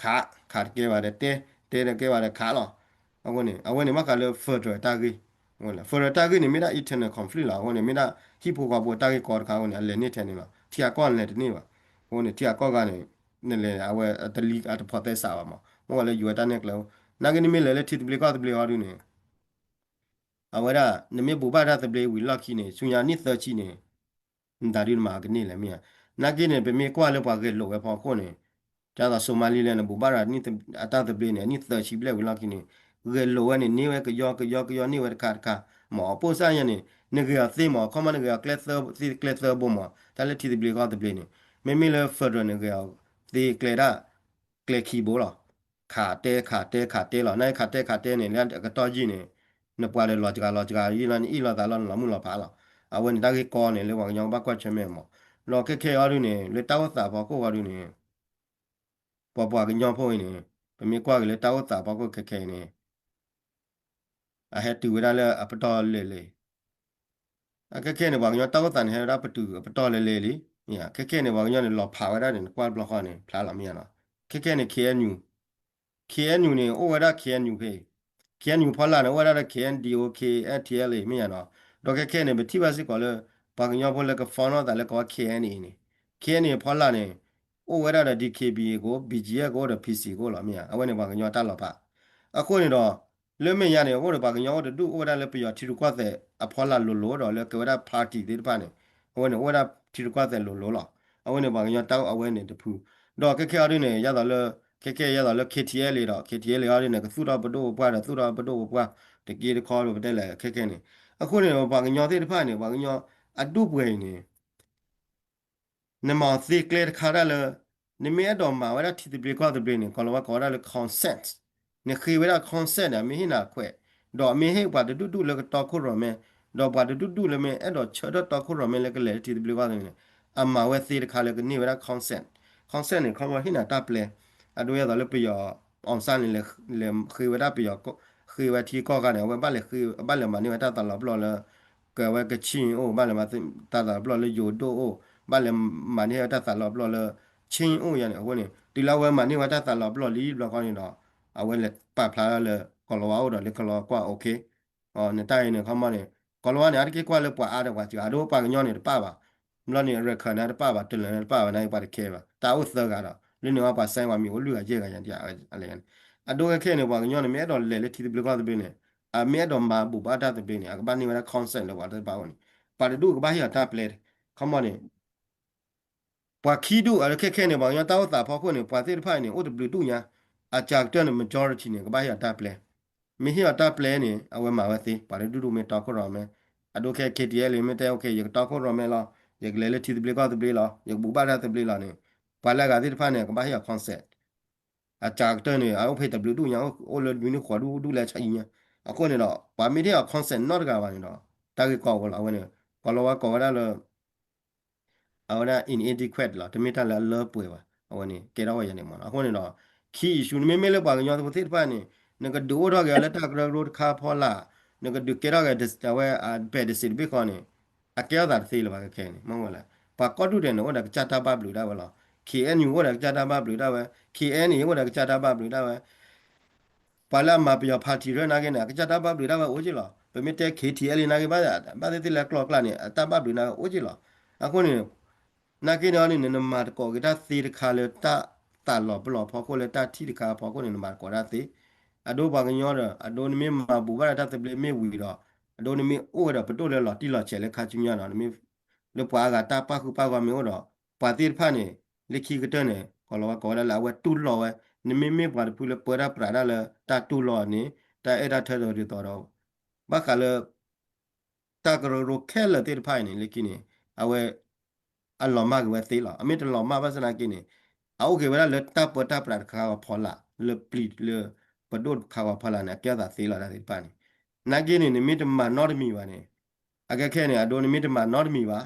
ခး ခးတကဲဘၣ်ဒီးတဲ, တဲတကဲဘၣ်ဒီးခးလီၤ, အဃိန့ၣ် အဝဲန့ၣ် ဘၣ်ဃးလၢ federal တၢ်ဂ့ၢ်, federal တၢ်ဂ့ၢ်န့ၣ် မ့ၢ်ဒၣ် internal conflict လီၤ, အဃိန့ၣ် မ့ၢ်ဒၣ်ဟံၣ်ဖိဃီဖိတၢ်ဂ့ၢ်ကီတခါအဃိန့ၣ် အလဲၤန့ၢ်ထဲန့ၣ်လီၤ, ထံအကီၢ်လဲၤတန့ၢ်ဘၣ်, အဃိန့ၣ် ထံအကီၢ်ဂၤန့ၣ် နလဲၤအဝဲအတလံအတဖိးသဲစးဘၣ်မး, မ့ၢ်ဝဲလၢယိၤဝဲတၢ်နဲၣ်ကျဲ, နာ်က့နမ့ၢ်လဲၤလၢထံသဘျ့ကီၢ်သဘျ့အီၤဒုန့ၣ် အဝဲဒၣ် နမ့ၢ်ဘူးဘၣ်တၢ်သဘျ့ဝံၤလီၢ်ခံန့ၣ် ဆူညါနံၣ်သၢဆံန့ၣ် နတၢ်ဒုးနမၤကန့ၢ်လဲၣ်မ့ၢ်ဧါ, နာ်က့န့ၣ် ပမ့ၢ်ကွၢ်လၢပှၤဂဲၤလိာ်ဝဲဖီခိၣ်န့ၣ် ဒ်သိး Somaliland န့ၣ် ဘူးဘၣ်ဒီးအတၢ်သဘျ့န့ၣ် အနံၣ်သၢဆံဘျဲၣ်ဝံၤလီၢ်ခံန့ၣ် ဂဲၤလိာ်ဝဲန့ၣ် န့ၢ်ဝဲကယီကယီကယီန့ၢ်ဝဲတခါတခါ, မ့ၢ်အပိၢ်စၢ်ယဲန့ၣ် နဂဲၤအီၤသ့မး ခီမီနဂဲၤအီၤကျဲသ့ကျဲသၢဘိမး တၢ်လၢထံသဘျ့ကီၢ်သဘျ့န့ၣ် မ့မ့ၢ်လၢ federal န့ၣ် ဂဲၤအီၤသ့ကျဲဒၣ် ကျဲခံဘိလီၤ, ခးတဲခးတဲခးတဲလီၤ, နာ်က့ခးတဲခးတဲန့ၣ် လၢအကတီၢ်ယံာ်န့ၣ် နပှၤဒီးလီၤစှၤလီၤစှၤယံာ်လီၤ နအ့ၣ်လိာ်သးလီၤ နလီၤမုၢ်လီၤဖးလီၤ, အဝဲန့ၣ်တၢ်ဂ့ၢ်ကီန့ၣ် လၢပှၤကညီကဘၣ်ကွၢ်ဆၢၣ်မဲာ်မး, ဒီးခဲခဲအံၤဒုန့ၣ် လၢတၢ်အိၣ်သးဖီခိၣ်အံၤဒုန့ၣ် ပပှၤကညီဖိအံၤန့ၣ် ပမ့ၢ်ကွၢ်က့ၤလၢတၢ်အိၣ်သးဖီခိၣ်ခဲခဲအံၤန့ၣ် အဟဲတုၤဝဲဒၣ်လၢအပတီၢ်လဲၤလဲၤ အခဲခဲန့ၣ် ပှၤကညီတၢ်အိၣ်သးန့ၣ် ဟဲဝဲဒၣ်ပတုာ်အပတီၢ်လဲၤလဲၤလံ, ခဲခဲန့ၣ် ပှၤကညီန့ၣ် လီၤဖးဝဲဒၣ်န့ၣ် နကွၢ်တဘျီဃီန့ၣ် ဖျါလီၤမ့ၢ်ဧါနီၤ, ခဲခဲန့ၣ် KNU, KNU န့ၣ် အိၣ်ဝဲဒၣ် KNU ဖဲအံၤ, KNU ဖီလာ်န့ၣ် အိၣ်ဝဲဒၣ်လၢ KNDO KNTLA မ့ၢ်ဧါနီၤ, ဒီးခဲခဲန့ၣ် ပထံၣ်ဘၣ်စ့ၢ်ကီးလၢ ပှၤကညီဖိလၢက form နီၣ်သးလၢကိးဝဲ KNA န့ၣ်, KNA ဖီလာ်န့ၣ် အိၣ်ဝဲဒၣ်ဒီး DKBA ကအိၣ်, BGF ကအိၣ်ဒီး PC ကအိၣ်လီၤမ့ၢ်ဧါ, အဝဲန့ၣ်ပှၤကညီတၢ်လီၤဖး, အဃိန့ၣ်ဒီး လၢမဲာ်ညါန့ၣ် အဃိန့ၣ် ပှၤကညီအိၣ်တဒူၣ် အိၣ်ဝဲဒၣ်လၢပယီၤထံရူၢ်ကီၢ်သဲးအဖီလာ်လိၤလိၤ ဒီးလၢကဲဝဲဒၣ် party သ့ၣ်တဖၣ်န့ၣ် အဝဲန့ၣ် အိၣ်ဝဲဒၣ်ထံရူၢ်ကီၢ်သဲးလိၤလိၤလီၤ, အဝဲန့ၣ်ပှၤကညီတၢ်အိၣ်အဝဲန့ၣ်တဖု, ဒီးခဲခဲအံၤဒုန့ၣ် ယသိးလၢ ခဲခဲယသိးလၢ KTLA ဒီး KTLA အံၤဒုန့ၣ် ကသူၣ်ထီၣ်ပဒိၣ်ပပှၢ်ဒီးသူၣ်ထီၣ်ပဒိၣ်ပပှၢ် တက့တခီပတဲလဲၣ်ခဲခဲန့ၣ်, အဃိန့ၣ် ပှၤကညီသ့ၣ်တဖၣ်န့ၣ် ပှၤကညီအဒူၣ်ပှဲၤအံၤန့ၣ် နမၤသ့ကျဲတခါဒၣ်လၢ နမ့ၢ်အဲၣ်ဒိးမၤဝဲဒၣ်ထံသဘျ့ကီၢ်သဘျ့န့ၣ် ကိၤလၤဝါကိးဝဲဒၣ်လၢ consent, နဃ့ဝဲဒၣ် consent န့ၣ် အမ့ၢ်ဟ့ၣ်နၤခွဲး, ဒီးအမ့ၢ်ဟ့ၣ်ပှၤတဒူၣ်ဒူၣ်လၢကတီခိၣ်ရိၣ်မဲ, ဒီးပှၤတဒူၣ်ဒူၣ်လၢမ့ၢ်အဲၣ်ဒိးဆၢထၢၣ်တီခိၣ်ရိၣ်မဲလၢကလဲၤလၢထံသဘျ့ကီၢ်သဘျ့န့ၣ် အမၤဝဲသ့တခါလၢကန့ၢ်ဝဲဒၣ် consent, consent န့ၣ် ခီမီဟ့ၣ်နၤတၢ်ပျဲ, အဒိဒ်သိးလၢပယီၤ အောင်ဆန်းန့ၣ် လဲၤဃ့ဝဲဒၣ်ပယီၤ ဃ့ဝဲထံကီၢ်ခါန့ၣ် အဝဲဘၣ်လဲၤဃ့ ဘၣ်လဲၤမၤန့ၢ်ဝဲတၢ်သးလီၤပလိာ်လၢ ကဝဲကချ့ၣ်အိၣ် ဘၣ်လဲၤမၤတၢ်သးလီၤပလိာ်လၢယိၤဒိၣ်အိၣ် ဘၣ်လဲၤမၤန့ၢ်ဝဲတၢ်သးလီၤပလိာ်လၢ ချ့ၣ်အိၣ်ယါန့ၣ် အဃိန့ၣ် တုၤလၢအဝဲမၤန့ၢ်ဝဲတၢ်သးလီၤပလိာ်လံဘျီဃီန့ၣ်ဒီး အဝဲလဲၤပာ်ဖျါထီၣ်လၢ ကိၤလၤဝါအိၣ်ဒီးလၢကိၤလၤဝါကွၢ် okay နတၢ်အံၤန့ၣ် ခီမီန့ၣ် ကိၤလၤဝါန့ၣ် အါတက့ၢ်ကွၢ်လၢပှၤအါဒီးပှၤစှၤ အဒိပှၤကညီန့ၣ်တပၣ်ဘၣ်, ဘျီန့ၣ် ရခိုင်န့ၣ်တပၣ်ဘၣ် တလၢၤန့ၣ်တပၣ်ဘၣ် နာ်က့ပှၤတခဲဘၣ် တၢ်အိၣ်သၢဂၤဒီး လၢန့ၣ်ဝဲပှၤ sign ပှၤမံၤအိၣ်လွံၢ်ဂၤယဲၢ်ဂၤယါန့ၣ် အဒိခဲခဲန့ၣ် ပှၤကညီန့ၣ် မ့ၢ်အဲၣ်ဒိးလဲၤလၢထံသဘျ့ကီၢ်သဘျ့န့ၣ် အမ့ၢ်အဲၣ်ဒိးမၤဘူးဘၣ်တၢ်သဘျ့န့ၣ် အကဘၣ်န့ၢ်ဝဲဒၣ် consent လၢပှၤတဖၣ်အအိၣ်န့ၣ် ပှၤတဒူၣ်ကဘၣ်ဟ့ၣ်အီၤတၢ်ပျဲ ခီမီန့ၣ် ပှၤခံဒူၣ် အခဲခဲန့ၣ် ပှၤကညီတၢ်အိၣ်သးဖီခိၣ်န့ၣ် ပှၤသ့ၣ်တဖၣ်အံၤန့ၣ် အိၣ်တဘျုးဒူၣ်ညါ, အစှၤကတၢၢ်န့ၣ် majority န့ၣ် ကဘၣ်ဟ့ၣ်အီၤတၢ်ပျဲ, မ့ၢ်ဟ့ၣ်အီၤတၢ်ပျဲန့ၣ် အဝဲမၤဝဲသ့ ပှၤတဒူၣ်ဒူၣ်မ့ၢ်တီခိၣ်ရိၣ်မဲ, အဒိခဲ KTLA မ့ၢ်တဲ okay ယကတီခိၣ်ရိၣ်မဲလီၤ, ယကလဲၤလၢထံသဘျ့ကီၢ်သဘျ့လီၤ, ယကဘူးဘၣ်တၢ်သဘျ့လီၤန့ၣ်, ပှၤလၢအဂၤသ့ၣ်တဖၣ်န့ၣ် ကဘၣ်ဟ့ၣ်အီၤ consent အစှၤကတၢၢ်န့ၣ် အအိၣ်ဖဲတဘျုးဒူၣ်ညါ အိၣ်လၢဒွံနုၣ်ဃိးဒူၣ်ဒူၣ်လဲၣ်ဆါအံၤညါ. အဃိန့ၣ်ဒီး ပှၤမ့ၢ်ထံၣ်အီၤ concept နီတဂၤဘၣ်န့ၣ်ဒီး တၢ်ဂ့ၢ်ကီအိၣ်လီၤ. အဝဲန့ၣ် ကီၤလီၤဝါကိးဝဲဒၣ်လၢ အဝဲဒၣ် inadequate လီၤ, တမ့ၢ်တၢ်လၢအလၢပှဲၤဘၣ်. အဝဲန့ၣ် ကဲထီၣ်ဝဲယၤန့ၣ်မ့ၢ်နီၤ. အဃိန့ၣ်ဒီး key issue နမ့မ့ၢ်လၢပှၤကညီဖိသ့ၣ်တဖၣ်န့ၣ် နကဒုးအိၣ်ထီၣ်က့ၤအီၤလၢတၢ်ကရၢကရိတခါအဖီလာ်, နကဒုးကဲထီၣ်က့ၤအဝဲ ဘဲးတစံးတဘ့ၣ်ဃီန့ၣ် အကဲထီၣ်သးတသ့လၢၤဘၣ်ခဲခဲန့ၣ် မ့ၢ်ဝဲလဲၣ်. ပှၤကိးဒူၣ်ဒဲးန့ၣ် အိၣ်ဒီးကစၢ်တၢ်ဘၣ်ဘျုးဒၣ်ဝဲလီၤ. ခ့ၣ်အဲၣ်ယူၣ် အိၣ်ဒီးကစၢ်တၢ်ဘၣ်ဘျုးဒၣ်ဝဲ, ခ့ၣ်အဲၣ်ယူၣ် အိၣ်ဒီးကစၢ်တၢ်ဘၣ်ဘျုးဒၣ်ဝဲ ပှၤလၢအမၤပယီၤ party ရၢနာ်က့န့ၣ် အကစၢ်တၢ်ဘၣ်ဘျုးဒၣ်ဝဲအိၣ်က့လီၤ. ပမ့ၢ်တဲ ခ့ၣ်ထံၣ်အဲၣ်လံ နာ်က့ဘၣ်, ဘၣ်သ့ၣ်သ့ၣ်လၢကျီၢ်ကျၢ်န့ၣ် အတၢ်ဘၣ်ဘျုးနာ်က့အိၣ်က့လီၤ. အဃိန့ၣ် နာ်က့န့ၣ်န့ၣ် နမၤသကိးက့ၤတၢ်သ့တခါလၢတၢ်သးလီၤပလီၢ်ဖီခိၣ် လၢတၢ်ထံၣ်တခါအဖီခိၣ်န့ၣ် နမၤသကိးတၢ်သ့. အဒိပှၤကညီဒီး အဒိနမ့ၢ်မၤဘူးဘၣ်ဒီးတၢ်သဘျ့မ့ၢ်ဝံၤဒီး အဒိနမ့ၢ်အိၣ်ဝဲဒီးပဒိၣ်လၢလီၤတံၢ်လီၤဆဲးလၢခါဆူညါဒီး နမ့ၢ် လၢပှၤအါဂၤတၢ်ပာ်ဃုာ်ပာ်ဂီၤမ့ၢ်အိၣ်ဒီး ပှၤသ့ၣ်တဖၣ်န့ၣ် လၢခံကတၢၢ်န့ၣ် ကီၤလီၤဝါကိးဝဲဒၣ်လၢအဝဲတူၢ်လိာ်ဝဲ, နမ့မ့ၢ်ပှၤတဖုလၢပၢတၢ်ပြးတၢ်လၢတၢ်တူၢ်လိာ်န့ၣ် တၢ်အဲၣ်တၢ်ထၢဒီးဒ်သိးဒီး ဘၣ်ဃးလၢ တၢ်ကရၢကရိခဲလၢာ်သ့ၣ်တဖၣ်အံၤန့ၣ် လၢခံန့ၣ် အဝဲ အလီၤမၢ်က့ၤဝဲသ့လီၤ. အမ့ၢ်တလီၤမၢ်ဘၣ်ဆၣ်နာ်က့န့ၣ် အအိၣ်က့ၤဝဲဒၣ်လၢတၢ်ပၢတၢ်ပြးတခါဂီၤဖီလာ် လၢပျံၤလၢပဒိၣ်တခါဂီၤဖီလာ်န့ၣ် အကဲထီၣ်သးသ့လီၤတၢ်သ့ၣ်တဖၣ်န့ၣ်. နာ်က့န့ၣ် နမ့ၢ်တမၤနီတမံၤဘၣ်န့ၣ် အခဲခဲန့ၣ် အဒိနမ့ၢ်တမၤနီတမံၤဘၣ်,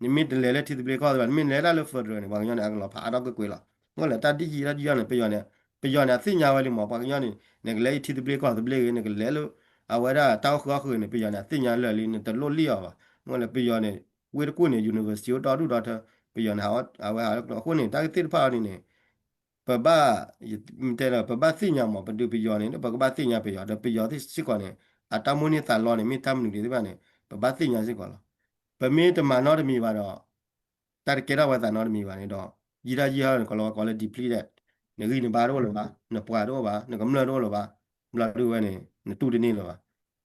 နမ့ၢ်တလဲၤလၢထံသဘျ့ကီၢ်သဘျ့ နမ့ၢ်လဲၤဒၣ်လၢ federal န့ၣ် ပှၤကညီန့ၣ် အကလီၤဖးအါထီၣ်ကွ့ၢ်ကွ့ၢ်လီၤ. မ့ၢ်လၢတၢ်ဒ်ယံာ်တၢ်ဒ်ယီၢ်န့ၣ် ပယီၤန့ၣ် ပယီၤန့ၣ် အသ့ၣ်ညါဝဲလံမး ပှၤကညီန့ၣ် နကလဲၤအံၤထံသဘျ့ကီၢ်သဘျ့ဂ့ၤ နကလဲၤလၢ အဝဲဒၣ်တၢ်အိၣ်ဃုာ်အီၣ်ဃုာ်န့ၣ် ပယီၤန့ၣ် အသ့ၣ်ညါလၢာ်လံ နတလိၣ်လံၣ်အီၤဘၣ်. မ့ၢ်လၢပယီၤန့ၣ် ဝ့ၢ်တကူၣ်န့ၣ် university အိၣ်ဒီဒူၣ်ဒီထၢ ပယီၤန့ၣ် အဝဲဟးလၢကျိၤ အဃိန့ၣ် တၢ်ဂ့ၢ်သ့ၣ်တဖၣ်အံၤန့ၣ်န့ၣ် ပဘၣ် တဲလၢ ပဘၣ်သ့ၣ်ညါမး ပဒုးပယီၤန့ၣ် ပကဘၣ်သ့ၣ်ညါပယီၤ ဒီးပယီၤသ့ၣ်စ့ၢ်ကီးန့ၣ် အတၢ်မိၣ်န့ၢ်သးလီန့ၣ် မ့ၢ်တၢ်မနုၤဒ်သ့ၣ်တဖၣ်န့ၣ် ပဘၣ်သ့ၣ်ညါစ့ၢ်ကီးလီၤ. ပမ့ၢ်တမၤနီတမံၤဘၣ်ဒီး တၢ်တကဲထီၣ်ဝဲသးနီတမံၤဘၣ်န့ၣ်ဒီး ယံာ်တၢ်ယံာ်ဟီန့ၣ် ကီၤလီၤဝါကိးလၢ depleted နဂံၢ်နဘါတအိၣ်လၢၤဘၣ်, နပှၤတအိၣ်ဘၣ်, နကမျၢၢ်တအိၣ်လၢၤဘၣ်, ဘျီဒုးဝဲန့ၣ် နတူၢ်တန့ၢ်လၢၤဘၣ်,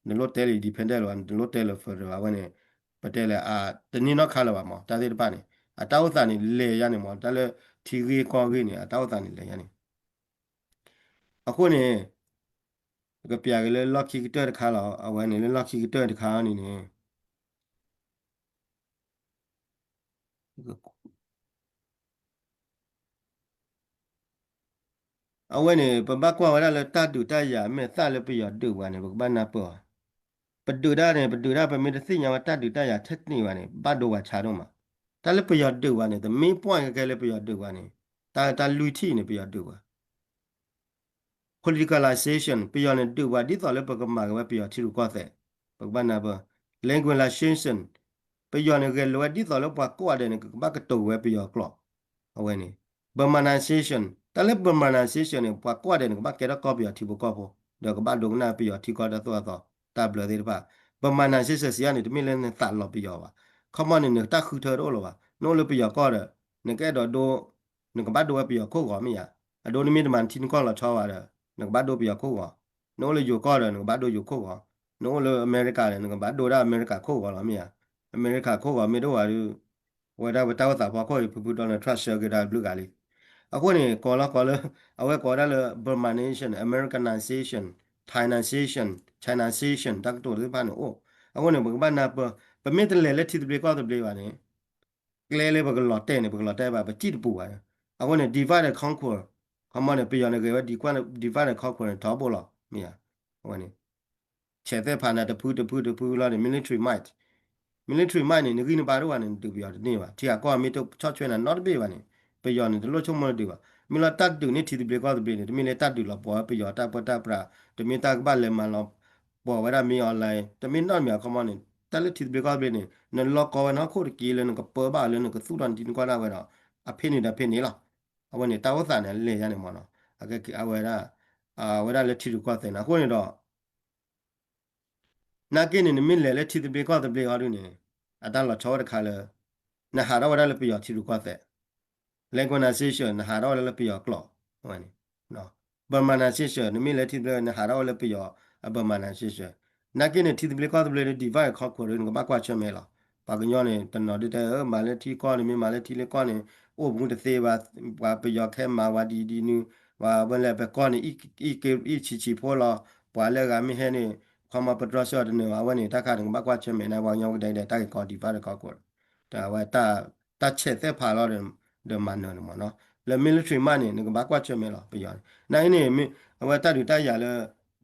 နလိၣ်တဲလၢ independent လၢၤဘၣ်, နတလိၣ်တဲလၢ federal ဘၣ် အဝဲန့ၣ် ပတဲလၢ တန့ၢ်နီတခါလၢၤဘၣ်မး တၢ်သ့ၣ်တဖၣ်န့ၣ် အတၢ်အိၣ်သးန့ၣ်လဲၤယါန့ၣ်မး တၢ်လၢထံဂ့ၢ်ကီၢ်ဂ့ၢ်န့ၣ် အတၢ်အိၣ်သးန့ၣ်လဲၤယါန့ၣ် အဃိန့ၣ် ကပျးက့ၤလၢလီၢ်ခံကတၢၢ်တခါလီၤ အဝဲန့ၣ်လၢလီၢ်ခံကတၢၢ်တခါန့ၣ်န့ၣ် အဝဲန့ၣ် ပဘၣ်ကွၢ်ဝဲဒၣ်လၢတၢ်ဒုးတၢ်ယၤ မ့ၢ်သၣ်လၢပယီၤဒုးပှၤန့ၣ် ပကဘၣ်နၢ်ပၢၢ်အီၤ, ပဒုးတၢ်န့ၣ် ပဒုးတၢ် ပမ့ၢ်တသ့ၣ်ညါဝဲတၢ်ဒုးတၢ်ယၤထဲတန့ၢ်ဘၣ်န့ၣ် ဘၣ်ဒိဝဲဆါဒိၣ်မး, တၢ်လၢပယီၤဒုးပှၤန့ၣ် တမ့ၢ် point ခဲခဲလၢပယီၤဒုးပှၤန့ၣ် တၢ် တၢ်လွံၢ်ထံၣ်န့ၣ် ပယီၤဒုးပှၤ politicalization ပယီၤန့ၣ်ဒုးပှၤဒ်သိးလၢပကမၤက့ၤဝဲပယီၤ ထံရူၢ်ကီၢ်သဲး, ပကဘၣ်နၢ်ပၢၢ်, lingualization ပယီၤန့ၣ်ဂဲၤလိာ်ဝဲဒ်သိးလၢပှၤကိးဂၤဒဲးန့ၣ် ကဘၣ်ကတိၤဝဲပယီၤကျိာ်, အဝဲန့ၣ် Burmanization တၢ်လၢ Burmanization န့ၣ် ပှၤကိးဂၤဒဲးန့ၣ် ကဘၣ်ကဲထီၣ်ကီၢ်ပယီၤထံဖိကီၢ်ဖိ, ဒီးကဘၣ်ဒိကနၣ်ပယီၤထံကီၢ်တၢ်သိၣ်တၢ်သီ တၢ်ဘျၢသ့ၣ်တဖၣ်, Burmanization စံးယါန့ၣ် တမ့ၢ်လၢနသးလီၤပယီၤဘၣ်, ခီမီန့ၣ် နတၢ်ဃုထၢတအိၣ်လၢၤဘၣ်, နအိၣ်လၢပယီၤကီၢ်ဒီး နကအဲၣ်ဒိးဒိ နကဘၣ်ဒိဝဲပယီၤခိၣ်ဂီၤမ့ၢ်ဧါ, အဒိနမ့ၢ်တမၤနထံနကီၢ်လီၤဆီဘၣ်ဒီး နကဘၣ်ဒိပယီၤခိၣ်ဂီၤ, နအိၣ်လၢယိၤကီၢ်ဒီး နကဘၣ်ဒိယိၤခိၣ်ဂီၤ, နအိၣ်လၢအမဲရကၤဒီး နကဘၣ်ဒိဒၣ်အမဲရကၤခိၣ်ဂီၤလီၤမ့ၢ်ဧါ, အမဲရကၤခိၣ်ဂီၤမ့ၢ်တအိၣ်ဘၣ်ဒီး ဝဲဒၣ်ပတၢ်အိၣ်သးဖီခိၣ်အံၤ ဖုဖု Donald Trump ဆှၢက့ၤဒၣ်ဘျုးဂၤလံ, အဃိန့ၣ် ကိးလီၤကိးလၢ အဝဲကိးဝဲဒၣ်လၢ Burmanization, Americanization, Chinization, Chinization တၢ်ကတိၤသ့ၣ်တဖၣ်န့ၣ်အိၣ်, အဃိန့ၣ် ပကဘၣ်နၢ်ပၢၢ်, ပမ့ၢ်တလဲၤလၢထံသဘျ့ကီၢ်သဘျ့ဘၣ်န့ၣ် ကျဲလၢပကလီၤတဲာ်န့ၣ် ပကလီၤတဲာ်ဘၣ် ပစံၣ်တပူၤဘၣ်, အဃိန့ၣ် divide and conquer ခီမီန့ၣ် ပယီၤန့ၣ်ဂဲၤဝဲ divide and conquer န့ၣ် ထီဘိလီၤ မ့ၢ်ဧါ, အဝဲန့ၣ် ဆဲးသဲဖးနၤတဖုတဖုတဖုလီၤန့ၣ် military might, military might န့ၣ် နဂံၢ်နဘါတအိၣ်ဘၣ်န့ၣ် နဒုးပယီၤတန့ၢ်ဘၣ်, ထံဂၤကီၢ်ဂၤမ့ၢ်တဆီၣ်ထွဲနၤနီတဘ့ၣ်ဘၣ်န့ၣ် ပယီၤန့ၣ် တလိၣ်ဆိကမိၣ်လၢဒုးဘၣ်, မ့ၢ်လီၤတၢ်ဒုးန့ၢ်ထံသဘျ့ကီၢ်သဘျ့န့ၣ် တမ့ၢ်လၢတၢ်ဒုးလီၤပှီၢ်ဝဲပယီၤတၢ်ပၢတၢ်ပြး, တမ့ၢ်တၢ်ကဘၣ်လဲၤမၤလီၤပှီၢ်ဝဲဒၣ်မ့ၢ် online တမ့ၢ်နီတမံၤအခီမီန့ၣ် တၢ်လၢထံသဘျ့ကီၢ်သဘျ့န့ၣ် နလီၢ်ကီဝဲနီၢ်ခိၣ်တက့ၢ်လၢနကပၢဘၣ်လၢနကသူၣ်ထီၣ်နထံနကီၢ်ဒၣ်ဝဲဒီး အဖဲန့ၣ်ဒီးဖဲန့ၣ်လီၤ, အဝဲန့ၣ် တၢ်အိၣ်သးန့ၣ် အလဲၤယါန့ၣ်မ့ၢ်နီၤ, အဝဲဒၣ် အဝဲဒၣ်လၢထံရူၢ်ကီၢ်သဲးန့ၣ် အဃိန့ၣ်ဒီး နာ်က့န့ၣ် နမ့ၢ်လဲၤလၢထံသဘျ့ကီၢ်သဘျ့အီၤဒုန့ၣ် အတၢ်လီၤဆီဝဲတခါလၢ နဟးထီၣ်ဝဲဒၣ်လၢပယီၤထံရူၢ်ကီၢ်သဲး, lingualization နဟးထီၣ်ဝဲဒၣ်လၢပယီၤကျိာ်, အဝဲန့ၣ် Burmanization နမ့ၢ်လဲၤထံသဘျ့ နဟးထီၣ်ဝဲလၢပယီၤအ Burmanization, နာ်က့န့ၣ် ထံသဘျ့ကီၢ်သဘျ့လၢ divide and conquer ဒု နကဘၣ်ကွၢ်ဆၢၣ်မဲာ်လီၤ, ပှၤကညီန့ၣ် တနီၤဒုတဲ မၤလၢထံကီၢ်န့ၣ် မ့ၢ်မၤလၢထံလၢကီၢ်န့ၣ် အိၣ်မူတသ့ဘၣ်, ပှၤပယီၤခဲမၤဝဲဒ်ဒ်နုၤ, ပှၤဝဲလဲၣ် ပကီၢ်န့ၣ် အံၣ်က့အံၣ်ဆံးဆံးဖိလီၤ, ပှၤလၢအဂၤမ့ၢ်ဟဲန့ၣ် ခီမီပတြီဆၢအီၤတနၢၤဘၣ်, အဝဲန့ၣ် တၢ်ခါန့ၣ် ကဘၣ်ကွၢ်ဆၢၣ်မဲာ်န့ၣ် ပှၤကညီကဒဲကဒဲ တၢ်ဂ့ၢ်ကီ divide and conquer တၢ်ဝဲ တၢ်ဆဲးသဲဖးလီၤဒီးမၤနၢၤန့ၣ်မ့ၢ်နီၤ, ပ လၢ military မးန့ၣ် နကဘၣ်ကွၢ်ဆၢၣ်မဲာ်လီၤ ပယီၤန့ၣ်. နာ်က့န့ၣ် မ့ၢ်အဝဲတၢ်ဒုးတၢ်ယၤလၢ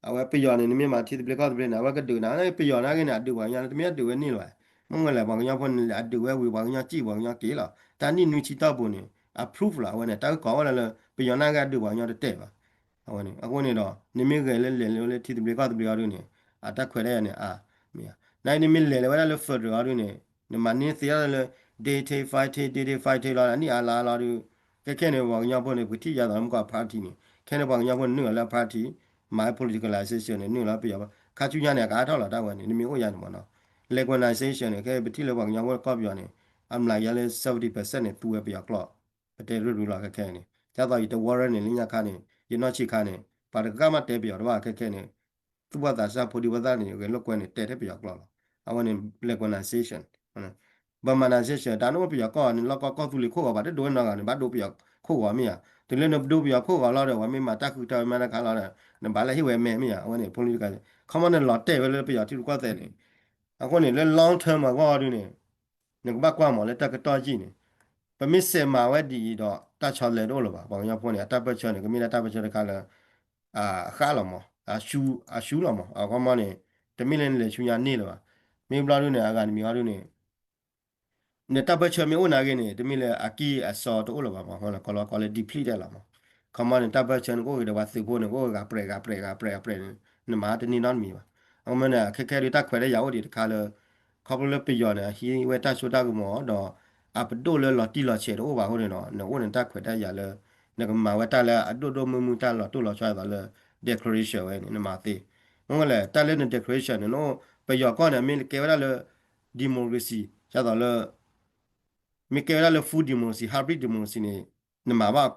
အဝဲပယီၤန့ၣ် နမ့ၢ်မၤထံသဘျ့ကီၢ်သဘျ့န့ၣ် အဝဲကဒုးနၤ ပယီၤနာ်က့န့ၣ် အဒုးပှၤကညီ တမ့ၢ်အဒုးဝဲန့ၣ်လၢၤဘၣ်. မ့ၢ်ဝဲလဲၣ် ပှၤကညီဖိန့ၣ် အဒုးဝဲဝံၤ ပှၤကညီစံၣ်ပှၤကညီက့ၤလီၤ. တၢ်နံၣ်နွံဆံတီၢ်ပူၤန့ၣ် အ proof လီၤ အဝဲန့ၣ် တၢ်အုၣ်ကီၤအိၣ်ဒၣ်လၢ ပယီၤနာ်က့အဒုးပှၤကညီတတဲာ်ဘၣ်. အဝဲန့ၣ် အဃိန့ၣ်ဒီး နမ့ၢ်ဂဲၤလၢလဲၤလၢလၢထံသဘျ့ကီၢ်သဘျ့အီၤဒုန့ၣ် အတၢ်ခွဲးတၢ်ယာ်န့ၣ် အါ မ့ၢ်ဧါ. နာ်က့နမ့ၢ်လဲၤလၢဝဲဒၣ်လၢ federal အီၤဒုန့ၣ် နမၤန့ၢ်သ့ဒၣ်လၢ day day fight day day fight လီၤ အနံၣ်အါလါလီၤဒု ခဲခဲန့ၣ် ပှၤကညီဖိန့ၣ် ပကထံၣ်ယါသိးလၢမုၢ်ကီၢ် party န့ၣ် ခဲန့ၣ်ပှၤကညီဖိန့ၣ် နုာ်လီၤလၢ party မၤ politicalization န့ၣ် နုာ်လီၤပယီၤ ခါဆူညါန့ၣ် အကအါထီၣ်လီၤတၢ်ဝဲန့ၣ် နမ့ၢ်အိၣ်ယါန့ၣ်မ့ၢ်နီၤ liquidation န့ၣ် ခဲပထံၣ်လၢပှၤကညီဖိကီၢ်ပယီၤန့ၣ် အမျးယါလၢ seventy percent န့ၣ် သူဝဲပယီၤကျိာ် ပတဲရုၢ်ရုၢ်လီၤခဲခဲန့ၣ် ဒ်သိးယတ warrant န့ၣ် လၢညါခါန့ၣ် ယနီၢ်ဆံးခါန့ၣ် ပှၤတဂၤမးတဲပယီၤတဘၣ်ခဲခဲန့ၣ် သူၣ်ဘီၣ်သးစၢ်ဖိဒံဖိသၣ်န့ၣ် ဂဲၤလိာ်ကွဲန့ၣ် တဲထဲပယီၤကျိာ်လီၤ. အဝဲန့ၣ် liquidation Burmanization တၢ်နအိၣ်ပယီၤကီၢ်န့ၣ် လီၢ်ကီၢ်ကီၢ်သူလ့ၤခိၣ်ဂီၤ ပှၤတဒိးဝဲနီတဂၤန့ၣ် ဘၣ်ဒိးပယီၤခိၣ်ဂီၤမ့ၢ်ဧါ. တုၤလၢနဒိးပယီၤခိၣ်ဂီၤလီၤဒီး ပှၤမ့ၢ်မၤတၢ်ဃုထၢဝဲမ့ၢ်တခါလီၤဒီး နဘၣ်လဲၤဟ့ၣ်ဝဲမဲမ့ၢ်ဧါ. အဝဲန့ၣ် political ခီမီန့ၣ်လီၤတဲာ်ဝဲလၢပယီၤထံရူၢ်ကီၢ်သဲးန့ၣ် အဃိန့ၣ် လၢ long term အဂီၢ်ဒုန့ၣ် နကဘၣ်ကွၢ်မးလၢတၢ်ကတီၢ်ယံာ်န့ၣ် ပမ့ၢ်စဲးမၤဝဲဒ်အံၤဒီး တၢ်ဆီလဲတအိၣ်လၢၤဘၣ်. ပှၤကညီဖိန့ၣ် အတၢ်ပၢၢ်ဆၢန့ၣ် ကမ့ၢ်ဒၣ်တၢ်ပၢၢ်ဆၢတခါလၢ အဃၣ်လီၤမး အရှုံးလီၤမး အခီမီန့ၣ် တမ့ၢ်လၢနလဲၤဆူညါန့ၢ်လၢၤဘၣ်. မ့ၢ်ဘျီဒုန့ၣ် အဂၤတမံၤအီၤဒုန့ၣ် နတၢ်ပၢၢ်ဆၢမ့ၢ်အိၣ်နာ်က့န့ၣ် တမ့ၢ်လၢအကံၢ်အစီတအိၣ်လၢၤဘၣ်မး ကလီကီလၢ deplete ဒဲးလီၤမး. ခီမီန့ၣ် တၢ်ပၢၢ်ဆၢန့ၣ် ကအိၣ်က့ၤဒီးပှၤသုးဖိန့ၣ် ကအိၣ်ဂၤပြဲးဂၤပြဲးဂၤပြဲးဂၤပြဲးန့ၣ် နမၤတန့ၢ်နီတမံၤဘၣ်. အဃိမ့ၢ်န့ၣ် ခဲခဲဒုတၢ်ခွဲးတၢ်ယာ်အိၣ်ဒံးတခါလၢ ခီဖျိလၢပယီၤန့ၣ် အဟံးဝဲတၢ်စိတၢ်ကမီၤဒီး အပဒိၣ်လၢလီၤတံၢ်လီၤဆဲးတအိၣ်ဘၣ်အဃိန့ၣ်ဒီး နအိၣ်န့ၣ်တၢ်ခွဲးတၢ်ယာ်လၢ နကမၤဝဲတၢ်လၢအဒိၣ်ဒိၣ်မုၢ်မုၢ်တၢ်လီၤတိၢ်လီၤဆီအသိးလၢ declaration ဝဲန့ၣ် နမၤသ့. မ့ၢ်ဝဲလဲၣ် တၢ်လၢန declaration န့ၣ် နအိၣ် ပယီၤကီၢ်န့ၣ် မ့ၢ်ကဲဝဲဒၣ်လၢ democracy ဒ်သိးလၢ မ့ၢ်ကဲဝဲဒၣ်လၢ full democracy hybrid democracy န့ၣ် နမၤဘၣ်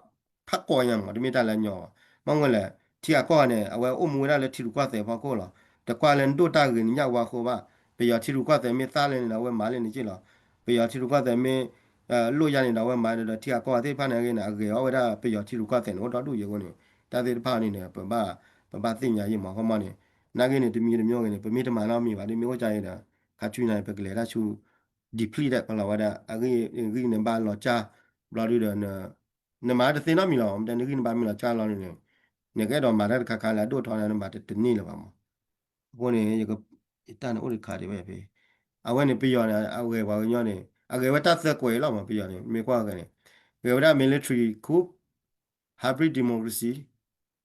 ဖးကီညါမး တမ့ၢ်တၢ်လၢအညီဘၣ်. မ့ၢ်ဝဲလဲၣ် ထံဂၤကီၢ်ဂၤန့ၣ် အဝဲအိၣ်မူဝဲဒၣ်လၢထံရူၢ်ကီၢ်သဲးဖီခိၣ်လီၤ. တကွၢ်လၢနဒိၣ်တၢ်ဂ့ၤနညၣ်ဝါဃိဘၣ်. ပယီၤထံရူၢ်ကီၢ်သဲးမ့ၢ်သၣ်လၢန့ၣ်ဒီး အဝဲမၤလၢန့ၣ်က့လီၤ. ပယီၤထံရူၢ်ကီၢ်သဲးမ့ၢ် လိၣ်ယါန့ၣ်ဒီး အဝဲမၤန့ၣ်ဒီး ထံဂၤကီၢ်ဂၤသ့ၣ်တဖၣ်န့ၣ်ဂ့ၤန့ၣ် အဂဲၤအီၣ်ဝဲဒၣ်ပယီၤထံရူၢ်ကီၢ်သဲးန့ၣ် အိၣ်ဒီဒူၣ်ယဲၢ်အဃိန့ၣ် တၢ်သ့ၣ်တဖၣ်န့ၣ်ဒီး ပဘၣ်သ့ၣ်ညါယဲၢ်မး ခီမီန့ၣ် နာ်က့န့ၣ် တမံၤတမံၤဂ့ၤန့ၣ် ပမ့ၢ်တမၤနီတမံၤဘၣ် ဒ်မ့ၢ်အိၣ်ကါအံၤဒီး ခါဆူညါန့ၣ် ပကလဲၤတၢ်ဆူ deplete ဒဲးကလီၤဝဲဒၣ် အဂံၢ်အဂံၢ်န့ၣ်ဘၣ်လီၤကၢ် ဘျီဒုဒီး နမၤတသ့နီတမံၤလီၤ မ့ၢ်တဲနဂံၢ်နဘါမ့ၢ်လီၤကၢ်လီၤန့ၣ် နကအဲၣ်ဒိးမၤတၢ်တခါခါလၢအဒိၣ်ထီၣ်န့ၣ် နမၤတန့ၢ်လၢၤဘၣ်မး. အဃိန့ၣ် ယတၢ်န့ၣ်အိၣ်တခါဒံးဝဲဖဲ အဝဲန့ၣ်ပယီၤန့ၣ် အဂဲၤပှၤကညီန့ၣ် အဂဲၤဝဲတၢ်သၢကွဲးအံၤလီၤမး ပယီၤန့ၣ် မ့ၢ်ကွၢ်ဂဲၤန့ၣ် ဂဲၤဝဲဒၣ် military coup hybrid democracy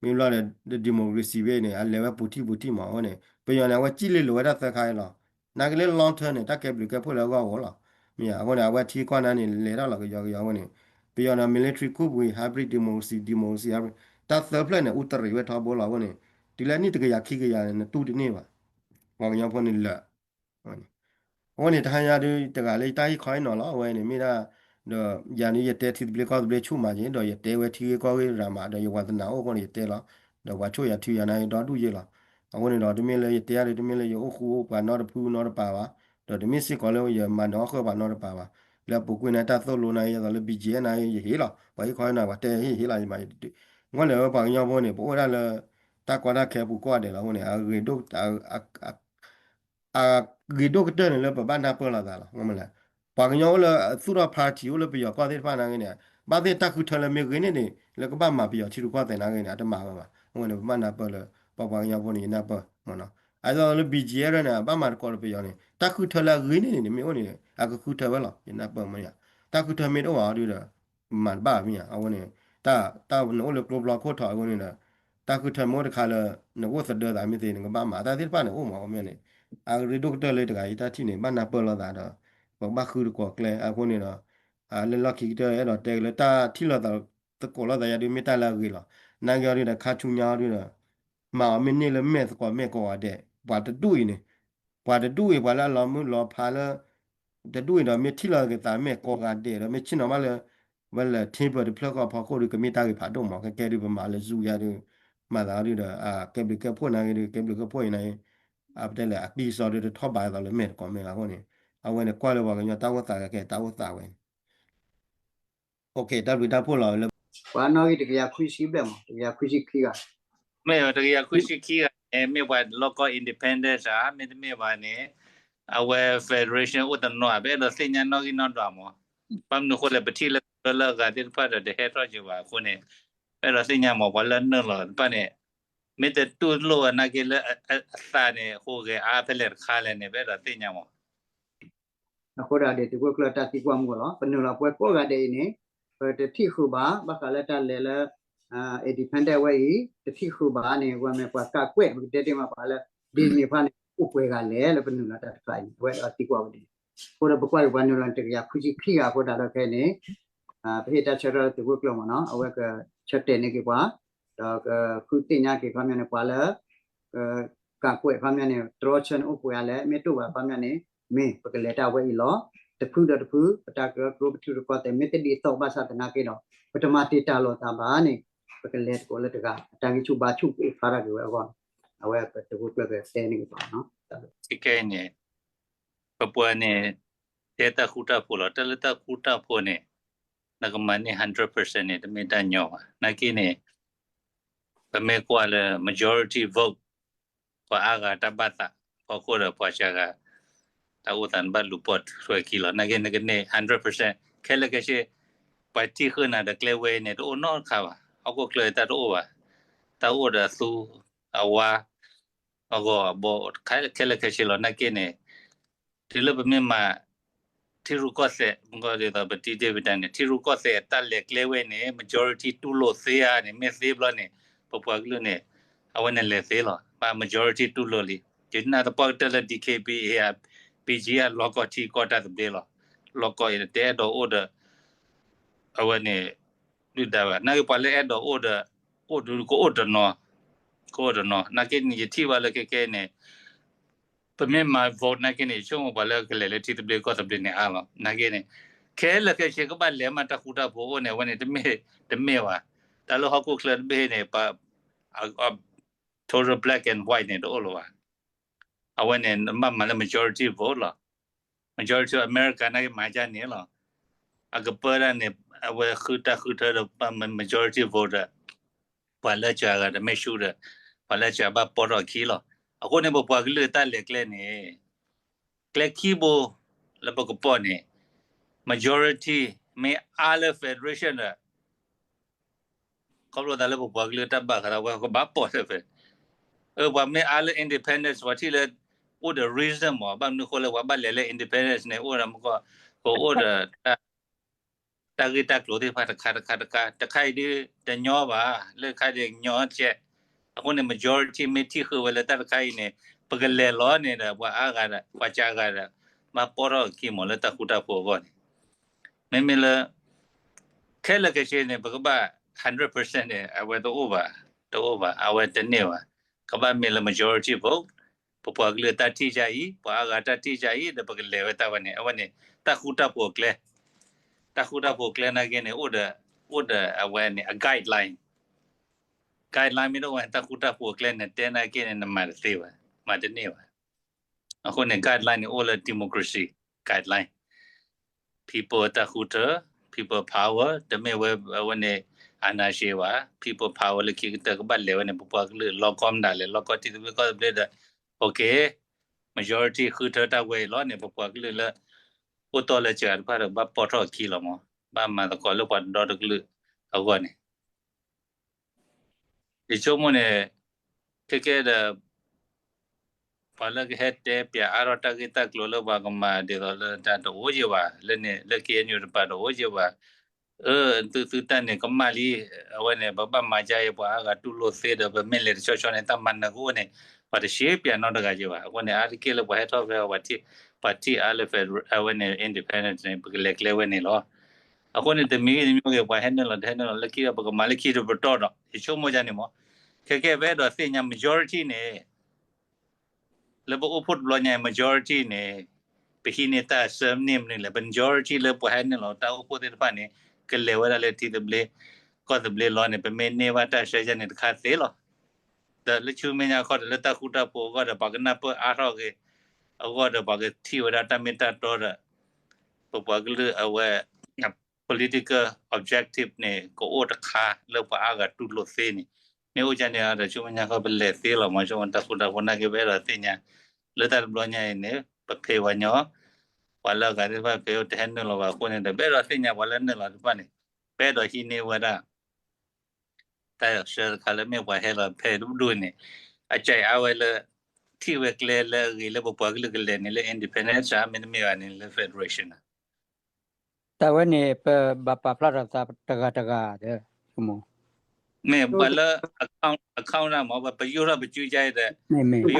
မ့ၢ်ဘျီဒီး democracy ဖဲန့ၣ် အလဲၤဝဲပူၤထံၣ်ပူၤထံၣ်မးအဃိန့ၣ် ပယီၤန့ၣ် အဝဲစံၣ်လ့လိာ်ဝဲဒၣ်သၢခါအံၤလီၤ. နာ်က့လၢ long term န့ၣ် တၢ်ကဲဘျုးကဲဖှိၣ်လၢအဂီၢ်အဃိလီၤ. မ့ၢ်အဃိန့ၣ် အဝဲထံကီၢ်နာ်န့ၣ် လဲၤထီၣ်လီၤကယီကယီအဃိန့ၣ် ပယီၤန့ၣ် military coup ဝံၤ hybrid democracy democracy hybrid တၢ်သၢဖျၢၣ်န့ၣ် အူတရံးဝဲထီဘိလီၤအဃိန့ၣ် တုၤလၢနံၣ်တကယၤခံကယၤန့ၣ် နတူၢ်တန့ၢ်ဘၣ် ပှၤကညီဖိန့ၣ်လၢာ် အဃိန့ၣ် တဟါညါဒု တဂၤလၢယတၢ်ဟ့ၣ်ခီဟ့ၣ်နီၤလီၤ အဝဲန့ၣ်မ့ၢ်ဒၣ် ဒီးယၤန့ၣ် ယတဲထံသဘျ့ကီၢ်သဘျ့ဆူၣ်မးက့ၤ ဒီးယတဲဝဲထံဂ့ၢ်ကီၢ်ဂ့ၢ်ရၤမး ဒီးယဝၤသနာ်အိၣ်အဃိန့ၣ် ယတဲလီၤ ဒီးပှၤဆိၣ်ယၤထုယၤန့ၣ် ဒီဒူၣ်ယဲၢ်လီၤ. အဃိန့ၣ်ဒီး တမ့ၢ်လၢယတဲဒု တမ့ၢ်လၢယအိၣ်ဃူအိၣ်ပှၤနီတဖုနီတပၤဘၣ်, ဒီးတမ့ၢ်စ့ၢ်ကီးလၢယမၤနၢၤအီၣ်ဃုာ်ပှၤနီတပၤဘၣ်. လၢအပူၤကွံာ်န့ၣ် တၢ်သိၣ်လိန့ၣ် ယသိးလၢ BGF န့ၣ် ယဟ့ၣ်လီၤ ပှၤဟ့ၣ်ခီဟ့ၣ်နီၤ ပှၤတဲဟ့ၣ်ဟ့ၣ်လီၤ ယမၤ မ့ၢ်လဲၣ်ဝဲပှၤကညီဖိန့ၣ် ပအိၣ်ဝဲဒၣ်လၢ တၢ်ကီတၢ်ခဲပူၤကိးဂၤဒဲးလီၤအဃိန့ၣ် အဂ့ၤဒိၣ် အဂ့ၤဒိၣ်ကတၢၢ်န့ၣ်လၢပဘၣ်နၢ်ပၢၢ်လိာ်သးလီၤ. မ့ၢ်လဲၣ် ပှၤကညီအိၣ်လၢအသူၣ်ထီၣ် party အိၣ်လၢပယီၤကီၢ်သ့ၣ်တဖၣ်နာ်က့န့ၣ် ဘၣ်သ့ၣ်တၢ်ဃုထၢလၢမ့ၢ်ဂ့ၤန့ၢ်န့ၣ် လၢကဘၣ်မၤပယီၤထံရူၢ်ကီၢ်သဲးနာ်က့န့ၣ် အတမၤဝဲဘၣ်. အဃိန့ၣ် ပဘၣ်နၢ်ပၢၢ်လၢ ပပှၤကညီဖိန့ၣ် ယနၢ်ပၢၢ် အသိးလၢ BGF န့ၣ် ဘၣ်မၤသကိးဒီးပယီၤန့ၣ် တၢ်ဃုထၢလၢအဂ့ၤန့ၢ်န့ၣ် မ့ၢ်အိၣ်န့ၣ် အကဃုထၢဝဲလီၤ ယနၢ်ပၢၢ်မ့ၢ်ယါ. တၢ်ဃုထၢမ့ၢ်တအိၣ်ဘၣ်အီၤဒုဒီး မၤတဘၣ်မ့ၢ်ယါ. အဃိန့ၣ် တၢ် တၢ်နအိၣ်လၢကျိဘျီခိၣ်ထီၣ်အဃိန့ၣ်ဒီး တၢ်ဃုထၢမ့ၢ်အိၣ်တခါလၢ နကအိၣ်သဒၢသးမ့ၢ်သ့ နကဘၣ်မၤတၢ်သ့ၣ်တဖၣ်န့ၣ် အိၣ်မးအမ့ၢ်န့ၣ် အဂ့ၤဒိၣ်ကတၢၢ်လၢတဂၤအံၤတၢ်ထံၣ်န့ၣ် ဘၣ်နၢ်ပၢၢ်လိာ်သးဒီး ပကဘၣ်ဃုသကိးကျဲအဃိန့ၣ်ဒီး လၢလီၢ်ခံကတၢၢ်အဲၣ်ဒိးတဲက့ၤလၢတၢ်ထံၣ်လိာ်သး သကိးလိာ်သးယၤဒုမ့ၢ်တၢ်လၢအဂ့ၤလီၤ. နာ်က့အီၤဒုဒီးခါဆူညါအီၤဒုဒီး မၤအီၤမ့ၢ်န့ၢ်လၢမဲာ်သကိးမဲာ်ကိးဂၤဒဲး ပှၤတဒူၣ်အံၤန့ၣ် ပှၤတဒူၣ်အံၤ ပှၤလၢအလီၤမုၢ်လီၤဖးလၢ တဒူၣ်အံၤဒီးမ့ၢ်ထံၣ်လိာ်က့ၤသးမဲာ်ကိးဂၤဒဲးဒီး မ့ၢ်ဆ့ၣ်နီၤဘၣ်လၢ ဝဲလဲၤ table တဖျၢၣ်ဃီဖီခိၣ်ဒု ကမ့ၢ်တၢ်ဂ့ၤဖးဒိၣ်မး ခဲကဲဒု ပမၤလၢ Zoom ယၤဒု မၤသးဒုဒီး ကဲဘျုးကဲဖှိၣ်နာ်က့ဒု ကဲဘျုးကဲဖှိၣ်အံၤန့ၣ် အပတဲလဲၣ် အကံၢ်အစီဒုတထီၣ်ဘးအသိးလၢမဲာ်သကိးမဲာ်လီၤအဃိန့ၣ် အဝဲန့ၣ်ကွၢ်လၢပှၤကညီတၢ်အိၣ်သးကဲတၢ်အိၣ်သးဝဲန့ၣ် တၢ်ဘျုးတၢ်ဖှိၣ်လီၤလၢ ပှၤနီၣ်ဂံၢ်တကယၤခွံဆံဘျဲၣ်မး တကယၤခွံဆံခံဂၤ မ့ၢ်တကယၤခွံဆံခံဂၤန့ၣ် မ့ၢ်ပှၤလီၢ်ကီၢ် independent ဧါ မ့တမ့ၢ်ဘၣ်န့ၣ် အဝဲ federation အိၣ်တနီၤ ပအဲၣ်ဒိးသ့ၣ်ညါနီၣ်ဂံၢ်နီၣ်ဒွးမး ဘၣ်မနုၤအဃိလဲၣ် ပထံၣ်လၢ ပှၤလၢအဂၤသ့ၣ်တဖၣ်ဒီးတဟဲထီၣ်က့ၤဘၣ်အဃိန့ၣ်, ပအဲၣ်ဒိးသ့ၣ်ညါမး ပှၤလၢအနုာ်လီၤတဖၣ်န့ၣ်, မ့ၢ်တတူၢ်လိာ်နာ်က့လၢအသးန့ၣ် ဟူးဂဲၤအါဖဲလဲၣ်တခါလဲၣ်န့ၣ် ပအဲၣ်ဒိးသ့ၣ်ညါမး. အဃိဒၣ်ဒီး သုးခိၣ်ကျၢၢ် တၢ်သံကွၢ်မုၢ်ဂီၢ်လီၤ. ပနုာ်လီၤပှဲၤကိးဂၤဒဲးအံၤန့ၣ်, ပတထံၣ်ဃုာ်ဘၣ် ဘၣ်ဃးလၢတၢ်လဲၤလၢ independent ဝဲအံၤ တထံၣ်ဃုာ်ဘၣ်န့ၣ် ဝဲမ့ၢ်ပှၤကးကွဲး ပကတဲတ့ၢ်မး ပှၤလၢ ဒ်န့ၣ်တဖၣ်န့ၣ် အိၣ်ပှဲၤဂၤလဲၣ်လၢပနုာ်လီၤတၢ်တခါအံၤန့ၣ် အဝဲဒၣ်သံကွၢ်ဝဲဒၣ်. အဃိဒီးပကွၢ်က့ၤပှၤနုာ်လီၤန့ၣ် တကယၤခွံဆံခံဂၤအဃိသတးဒီးခဲအံၤန့ၣ်, ပဟ့ၣ်တၢ်ဆၢထၢၣ်လၢသုးခိၣ်ကျၢၢ်မ့ၢ်နီၤ အဝဲကဆၢတဲာ်န့ၢ်က့ၤပှၤ, ဒီးကဃုသ့ၣ်ညါက့ၤခီပညီန့ၣ် ပှၤလၢ ကးကွဲးခီပညီန့ၣ် တြီဆၢန့ၣ်အိၣ်ပှဲၤဂၤလဲၣ်, မ့ၢ်တအိၣ်ဘၣ်ခီပညီန့ၣ် မ့ၢ်ပကလဲၤတၢ်ဝဲအံၤလီၤ. တဖုဒီးတဖု ပတၢ်ကရၢကရိပထံရူၢ်ကီၢ်သဲး မ့ၢ်တဒ်သိးဘၣ်ဆၣ်သနာ်က့ဒီး ပတမၤတံာ်တာ်လိာ်သးဘၣ်န့ၣ် ပကလဲၤသကိးလၢတဂၤ အတၢ်ဂံၢ်ဆူၣ်ဘါဆူၣ်အိၣ်ဖျါထီၣ်က့ၤဝဲအဂီၢ်န့ၣ် အဝဲပသုးခိၣ်ကျၢၢ်ကတဲန့ၢ်က့ၤပှၤနီၤ. ခဲအံၤန့ၣ် ပပှၤန့ၣ် တဲတၢ်ဃူတၢ်ဖိးလီၤ. တၢ်လၢတၢ်ဃူတၢ်ဖိးန့ၣ် နကမၤန့ၢ် hundred percent န့ၣ် တမ့ၢ်တၢ်ညီဘၣ်. နာ်က့န့ၣ် ပမ့ၢ်ကွၢ်လၢ majority vote ပှၤအါဂၤတၢ်ဘၣ်သး ဖီခိၣ်ဒီးပှၤစှၤဂၤ တၢ်အိၣ်သးန့ၣ်ဘၣ်လူၤပိာ်ထွဲခံလီၤ. နာ်က့နကန့ၢ် hundred percent ခဲလၢာ်ခဲဆ့ ပှၤထံၣ်ဃုာ်နၤဒီးကျဲဝဲအံၤန့ၣ် တအိၣ်နီတခါဘၣ်. ဟီၣ်ခိၣ်ချၢတၢ်တအိၣ်ဘၣ်. တၢ်အိၣ်ဒီးအသူအဝါ အဂီၤအဘီ ခဲလၢာ်ခဲဆ့လီၤ. နာ်က့န့ၣ် တုၤလၢပမ့ၢ်မၤ ထံရူၢ်ကီၢ်သဲး မ့ၢ်ကီၢ်ဒ်သိးပတံၤဒ့ၣ်ပတၢ်န့ၣ် ထံရူၢ်ကီၢ်သဲးတၢ်လဲၤကျဲဝဲန့ၣ် majority တူၢ်လိာ်သ့ဧါန့ၣ် မ့ၢ်သ့ဘျီန့ၣ် ပပှၤကလုာ်န့ၣ် အဝဲန့ၣ်လဲၤသ့လီၤ. ဘၣ် majority တူၢ်လိာ်လံ. ယနာ်သပှၢ်ကတၢၢ်လၢ DKBA ဧါ BGF လီၤကီၢ်ထံကီၢ်တၢ်သဘျ့လီၤ. လီၤကီၢ်အံၤတအဲၣ်ဒိးအိၣ်ဒီး အဝဲန့ၣ် ဒုၣ်ဒါဘၣ်. နာ်က့ပှၤလၢအဲၣ်ဒိးအိၣ်ဒီး အိၣ်ဒုးကအိၣ်တနီၤ ကအိၣ်တနီၤ. နာ်က့န့ၣ် ယထံၣ်ဘၣ်လၢခဲကဲန့ၣ် ပမ့ၢ်မၤ vote နာ်က့န့ၣ် ယဆိကမိၣ်ပှၤလၢကလဲၤလၢထံသဘျ့ကီၢ်သဘျ့န့ၣ်အါလီၤ. နာ်က့န့ၣ် ခဲလၢာ်ခဲဆ့ကဘၣ်လဲၤမးတၢ်ဃူတၢ်ဖိးအိၣ်န့ၣ် အဝဲန့ၣ်တမ့ၢ် တမ့ၢ်ဘၣ်. တၢ်လၢဟီၣ်ခိၣ်ချၢတဘ့ၣ်န့ၣ် ပ total black and white န့ၣ် တအိၣ်လၢၤဘၣ်. အဝဲန့ၣ် နဘၣ်မၤလၢ majority vote လီၤ. majority of America နာ်က့မၤဒ်န့ၣ်လီၤ. အကပၢဒၣ်န့ၣ် အဝဲဃုတၢ်ဃုထၢဒီး majority vote ဒီး ပှၤလၢစှၤဂၤဒီးမ့ၢ်ဆူဒီး ပှၤလၢစှၤဘၣ်ပိာ်ထီၣ်အခံလီၤ. အဃိန့ၣ် ပပှၤကလုာ်တၢ်လဲၤကျဲန့ၣ် ကျဲခံဘိလၢပကပိာ်န့ၣ် majority မ့ၢ်အါလၢ federation ဒီး ခီဖျိသးလၢပပှၤကလုာ်တၢ်ဘၣ်ဃးဒီးဝဲကဘၣ်ပိာ်လၢ federation အၢ ပှၤမ့ၢ်အါလၢ independence ပှၤထံၣ်လၢ အိၣ်ဒီး reason မး ဘၣ်မနုၤဃိလၢပှၤဘၣ်လဲၤလၢ independence န့ၣ် အိၣ်ဒီးမ့ၢ်ကီၢ် ကအိၣ်ဒီး တၢ်ဂ့ၢ်တၢ်ကျိၤသ့ၣ်တဖၣ်တခါတခါတခါ တခါအံၤဒုးတညီဘၣ် လၢတခါဒုးညီကဲး အဃိန့ၣ် majority မ့ၢ်ထံၣ်ဃုာ်ဝဲလၢတၢ်တခါအံၤန့ၣ် ပကလဲၤလီၤန့ၣ်ဒီး ပှၤအါဂၤဒီး ပှၤစှၤဂၤဒီး ဘၣ်ပိာ်ထီၣ်အခံမးလၢတၢ်ဃူတၢ်ဖိးအဂီၢ်န့ၣ် မ့မ့ၢ်လၢ ခဲလၢာ်ခဲဆ့န့ၣ် ပကဘၣ် hundred percent န့ၣ် အဝဲတအိၣ်ဘၣ်, တအိၣ်ဘၣ်, အဝဲတန့ၢ်ဘၣ်. ကဘၣ်မ့ၢ်လၢ majority vote, ပပှၤကလုာ်တၢ်ထံၣ်ကအံၤ, ပှၤအါဂၤတၢ်ထံၣ်ကအံၤ ဒီးပကလဲၤဝဲတၢ်ဝဲန့ၣ် အဝဲန့ၣ် တၢ်ဃူတၢ်ဖိးကျဲ, တၢ်ဃူတၢ်ဖိးကျဲနာ်က့န့ၣ် အိၣ်ဒီး, အိၣ်ဒီးအဝဲန့ၣ် အ guideline, guideline မ့ၢ်တအိၣ်ဝဲ တၢ်ဃူတၢ်ဖိးကျဲန့ၣ် တဲနာ်က့န့ၣ် နမၤတသ့ဘၣ်, မၤတန့ၢ်ဘၣ်. အဃိန့ၣ် guideline န့ၣ် အိၣ်လၢ democracy guideline, people တၢ်ဃူထၢ, people power, တမ့ၢ်ဝဲအဝဲန့ၣ် အနၢ်ရှ့ဘၣ်, people power လၢခံကတၢၢ်ကဘၣ်လဲၤဝဲန့ၣ် ပပှၤကလုာ်လီၤကီမနုၤလဲၣ်, လီၤကီထံသဘျ့ကီၢ်သဘျ့ဒီး okay, majority ဃုထၢတၢ်ဝဲအံၤလီၤန့ၣ် ပပှၤကလုာ်လၢ အိၣ်တီၢ်လၢစှၤတဖၣ်ဒီး ဘၣ်ပိာ်ထီၣ်အခံလီၤမး, ဘၣ်မၤသကိးလၢပှၤတဒီတကလုာ်အဂီၢ်န့ၣ် ယဆိကမိၣ်န့ၣ် ခဲကဲဒီး ပှၤလၢကဟဲတဲပၠးအါထီၣ်တၢ်ဂ့ၢ်တၢ်ကျိၤလၢပှၤကမၤဒ်သိးလၢတၢ်တအိၣ်ယံၤဘၣ်, လၢန့ၣ် လၢ K N U တပၤတအိၣ်ယံၤဘၣ်, အၢ သုသုတၢ်န့ၣ်ကမၣ်လံ, အဝဲန့ၣ် ပဘၣ်မၤဒ်အံၤ ပှၤအါဂၤတူၢ်လိာ်သ့ဒီး ပမ့ၢ်လဲၤတဆီဆီန့ၣ် တၢ်မၤနၢၤကအိၣ်န့ၣ် ပှၤတရှဲပၠးနီတဂၤယံၤဘၣ်. အဃိန့ၣ် အါတက့ၢ်လၢပှၤဟဲထီၣ်ဖဲ ပှၤထံၣ်အါလၢ federal အဝဲန့ၣ် independence န့ၣ် ပကလဲၤကျဲဝဲန့ၣ်လီၤ. အဃိန့ၣ် တမံၤဂ့ၤတမံၤဂ့ၤ ပှၤဟဲနုာ်လီၤ တဟဲနုာ်လီၤ လၢခံဒီး ပကမၤလၢခံတပတီၢ်ဒီး ယဆိကမိၣ်ဒ်န့ၣ်မး, ခဲကဲ ပအဲၣ်ဒိးသ့ၣ်ညါ majority န့ၣ် လၢပအိၣ်ဖှိၣ်တဘျီညါအံၤ majority န့ၣ် ပဟံးန့ၢ်တၢ်ဆၢမနုၤမနုၤလဲၣ်, ပ majority လၢပှၤဟဲနုာ်လီၤတၢ်အိၣ်ဖှိၣ်သ့ၣ်တဖၣ်န့ၣ် ကလဲၤဝဲဒၣ်လၢထံသဘျ့ ကီၢ်သဘျ့လီၤန့ၣ် ပမ့ၢ်န့ၢ်ဘၣ်တၢ်ဆၢယါန့ၣ်တခါသ့လီၤ. ဒီးလၢဆူမဲာ်ညါခီဒီး လၢတၢ်ဃူတၢ်ဖိးအဂီၢ်ဒီး ပှၤကနၢ်ပၢၢ်အါထီၣ်က့ၤအဂီၢ်ဒီး ပှၤကထံၣ်ဝဲဒၣ်တၢ်မ့ၢ်တၢ်တီဒီး ပပှၤကလုာ်အဝဲ political objective န့ၣ် ကအိၣ်တခါလၢပှၤအါဂၤတူၢ်လိာ်သ့န့ၣ်, မ့ၢ်အိၣ်ဒ်န့ၣ်ဒီး ဆူမဲာ်ညါခီပလဲၤသ့လီၤမး, ဆိကမိၣ်တၢ်ဃူတၢ်ဖိးနာ်က့ ပအဲၣ်ဒိးသ့ၣ်ညါ လၢတၢ်တဘျီညါအံၤန့ၣ် ပဖံးပှၤညီ ပှၤလၢအဂၤသ့ၣ်တဖၣ်ကဲတဟဲနုာ်လီၤဘၣ်အဃိန့ၣ်ဒီး ပအဲၣ်ဒိးသ့ၣ်ညါပှၤလၢနုာ်လီၤတဖၣ်န့ၣ် ပအဲၣ်ဒိးဟံးန့ၢ်ဝဲဒၣ် တၢ်ဆၢတခါလၢမ့ၢ်ပှၤဟဲလီၤဖဲဒူၣ်န့ၣ် အကဲအါဝဲလၢ ထံၣ်ဝဲကျဲလၢအဂ့ၤလၢပပှၤကလုာ်ကလဲၤန့ၣ်လၢ independence မ့တမ့ၢ်ဘၣ်န့ၣ်လၢ federation တၢ်ဝဲန့ၣ် ပဘၣ်ပာ်ဖျါထီၣ်သးတဂၤတဂၤဒီး မ့ၢ်ပှၤလၢ account မ့ၢ် ပယိၣ်ထီၣ်ပစုကါအံၤဒီး မ့ၢ်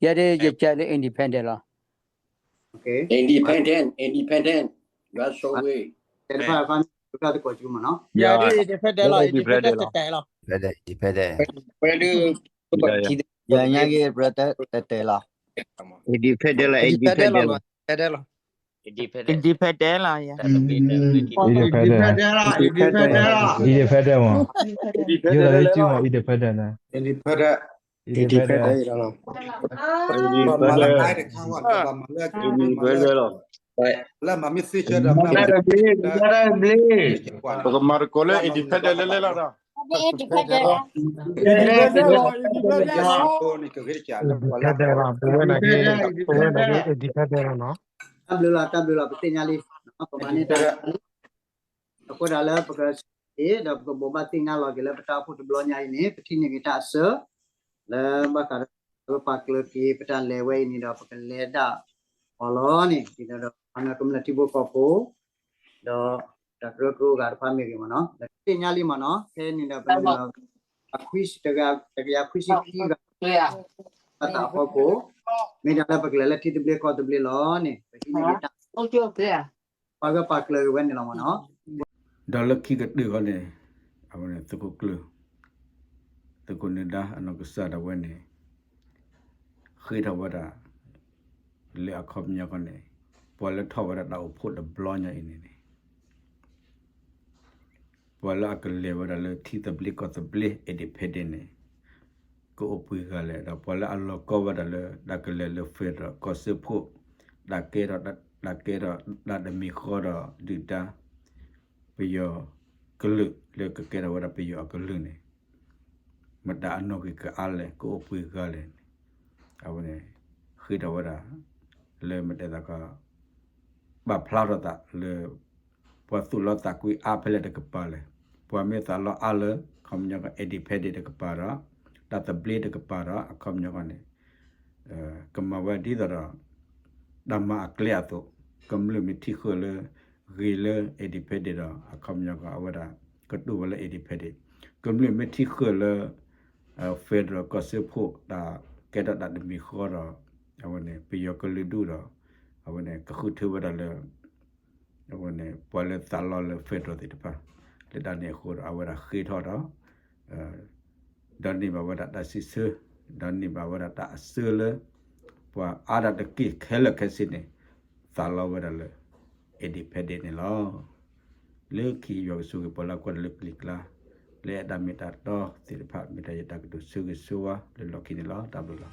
ယဲဒၣ်ယကဲလၢ independent လီၤ. independent independent ယွၤဆိၣ်ဂ့ၤ independent လီၤ independent ယညါက့ၤ brother တဲတဲလီၤ independent လီၤ independent လီၤ independent လီၤ independent လီၤ independent လီၤ independent မ့ၢ် independent န့ၣ် independent လီၤ ပကမၤတကိးလၢ independent လဲၣ်လဲၣ်လီၤဒီး independent လီၤ ပဝဲနာ်က့ ပဝဲနာ်က့ independent လီၤနီၤ တၢ်ဘျုးလီၤ တၢ်ဘျုးလီၤ ပသ့ၣ်ညါလံ ပမၤန့ၢ်တၢ် အဃိဒၣ်လၢပကစၢ်ဒီးပကဘိးဘၣ်သ့ၣ်ညါလီၤက့ၤလၢပတၢ်အိၣ်ဖှိၣ်တဘျီညါအံၤန့ၣ် ပထံၣ်န့ၢ်က့ၤတၢ်အဆၢ လၢဘၣ်ဃးဒီး ပပာ်ကျၢၤက့ၤ ပတၢ်လဲၤဝဲအံၤန့ၣ်ဒီး ပကလဲၤဒၣ်အီၤလီၤန့၁ၣ် ဒ်သိးဒီး ပှၤကမျၢၢ်ထံဖိကီၢ်ဖိ ဒီးတၢ်ကရၢကရိဂၤတဖၣ်မ့ၢ်ဂ့ၤမ့ၢ်နီၤ ဒီးသ့ၣ်ညါလံမ့ၢ်နီၤ ဖဲန့ၣ်ဒီး ပမ့ၢ်လီၤ တကယၤခွံဆံခံဂၤ အတၢ်ဖီခိၣ် မ့ၢ်ဒၣ်လၢပကလဲၤလၢထံသဘျ့ကီၢ်သဘျ့လီၤန့ၣ် ပဟံးန့ၢ်က့ၤတၢ် ပှၤကပာ်ကျၢၤက့ၤဝဲန့ၣ်လီၤမ့ၢ်နီၤ ဒီးလၢခံကတၢၢ်ခီန့ၣ် အဝဲန့ၣ်သုးခိၣ်ကျၢၢ် သုးခိၣ်နၢၤဒါအနီၢ်ကစၢ်ဒၣ်ဝဲန့ၣ် ဃ့ထီၣ်ဝဲဒၣ် လၢအခီပညီခီန့ၣ် ပှၤလၢထီၣ်ဝဲဒၣ်တၢ်အိၣ်ဖှိၣ်တဘျီညါအံၤန့ၣ်န့ၣ် ပှၤလၢအကလဲၤဝဲဒၣ်လၢထံသဘျ့ကီၢ်သဘျ့ independent န့ၣ် ကအိၣ်ပှဲၤဂၤလဲၣ် ဒီးပှၤလၢအလီၤကီဝဲဒၣ်လၢ တၢ်ကလဲၤလၢ federal ကီၢ်စၢဖှိၣ် တၢ်ကဲထီၣ် တၢ်ကဲထီၣ်တၢ်တမံၤဃီဒီးဒုၣ်ဒါ ပယီၤကလုာ်လၢကကဲထီၣ်ဝဲဒၣ်ပယီၤအကလုာ်န့ၣ် မတၤအနီၣ်ဂံၢ်ကအါလဲၣ် ကအိၣ်ပှဲၤဂၤလဲၣ်န့ၣ် အဝဲန့ၣ် ဃ့ထီၣ်ဝဲဒၣ် လၢမတဲသးကီ ပာ်ဖျါထီၣ်သးလၢ ပှၤသူၣ်လီသးကွံအါဖဲလဲၣ်တကပၤလဲၣ်, ပှၤမ့ၢ်သးလီအါလၢ ခီပညီကီ independent တကပၤဒီး တၢ်သဘျ့တကပၤဒီး အခီပညီကီန့ၣ် ကမၤဝဲဒ်သိးဒီး တၢ်မၤအကျဲအသိး, ကမျၢၢ်မ့ၢ်ထံၣ်ဃၢၤလၢ ဂ့ၤလၢ independent ဒီး အခီပညီကီအဝဲဒၣ် ကတိၢ်ဝဲလၢ independent, ကမျၢၢ်မ့ၢ်ထံၣ်ဃၢၤလၢ federal ကီၢ်စၢဖှိၣ် တၢ်ကဲထီၣ်တၢ်တမံၤဃီဒီး အဝဲန့ၣ် ပယီၤကလုာ်ဒူၣ်ဒီး အဝဲန့ၣ် ကဃုထၢဝဲဒၣ်လၢ အဝဲန့ၣ် ပှၤလၢသးလီလၢ federal သ့ၣ်တဖၣ် လၢတၢ်န့ၣ်အဃိဒီး အဝဲဒၣ်ဃ့ထီၣ်ဒီး ဒီးန့ၢ်ဘၣ်ဝဲဒၣ်တၢ်စံးဆၢ, ဒီးန့ၢ်ဘၣ်ဝဲဒၣ်တၢ်အဆၢလၢ ပှၤအါဒၣ်တက့ၢ်ခဲလၢာ်ခဲဆ့န့ၣ် သးလီဝဲဒၣ်လၢ independent န့ၣ်လီၤ. လၢခံယွၤကဆိၣ်ဂ့ၤပှၤလၢကွၢ်တၢ်လၢပျံၤကျါ, လၢအဲၣ်တၢ်မ့ၢ်တၢ်တီသ့ၣ်တဖၣ် မ့ၢ်တၢ်ယတၢ်ကတိၤဆၢဂ့ၤဆၢဝါလၢလီၢ်ခံန့ၣ်လီၤ. တၢ်ဘျုးလီၤ.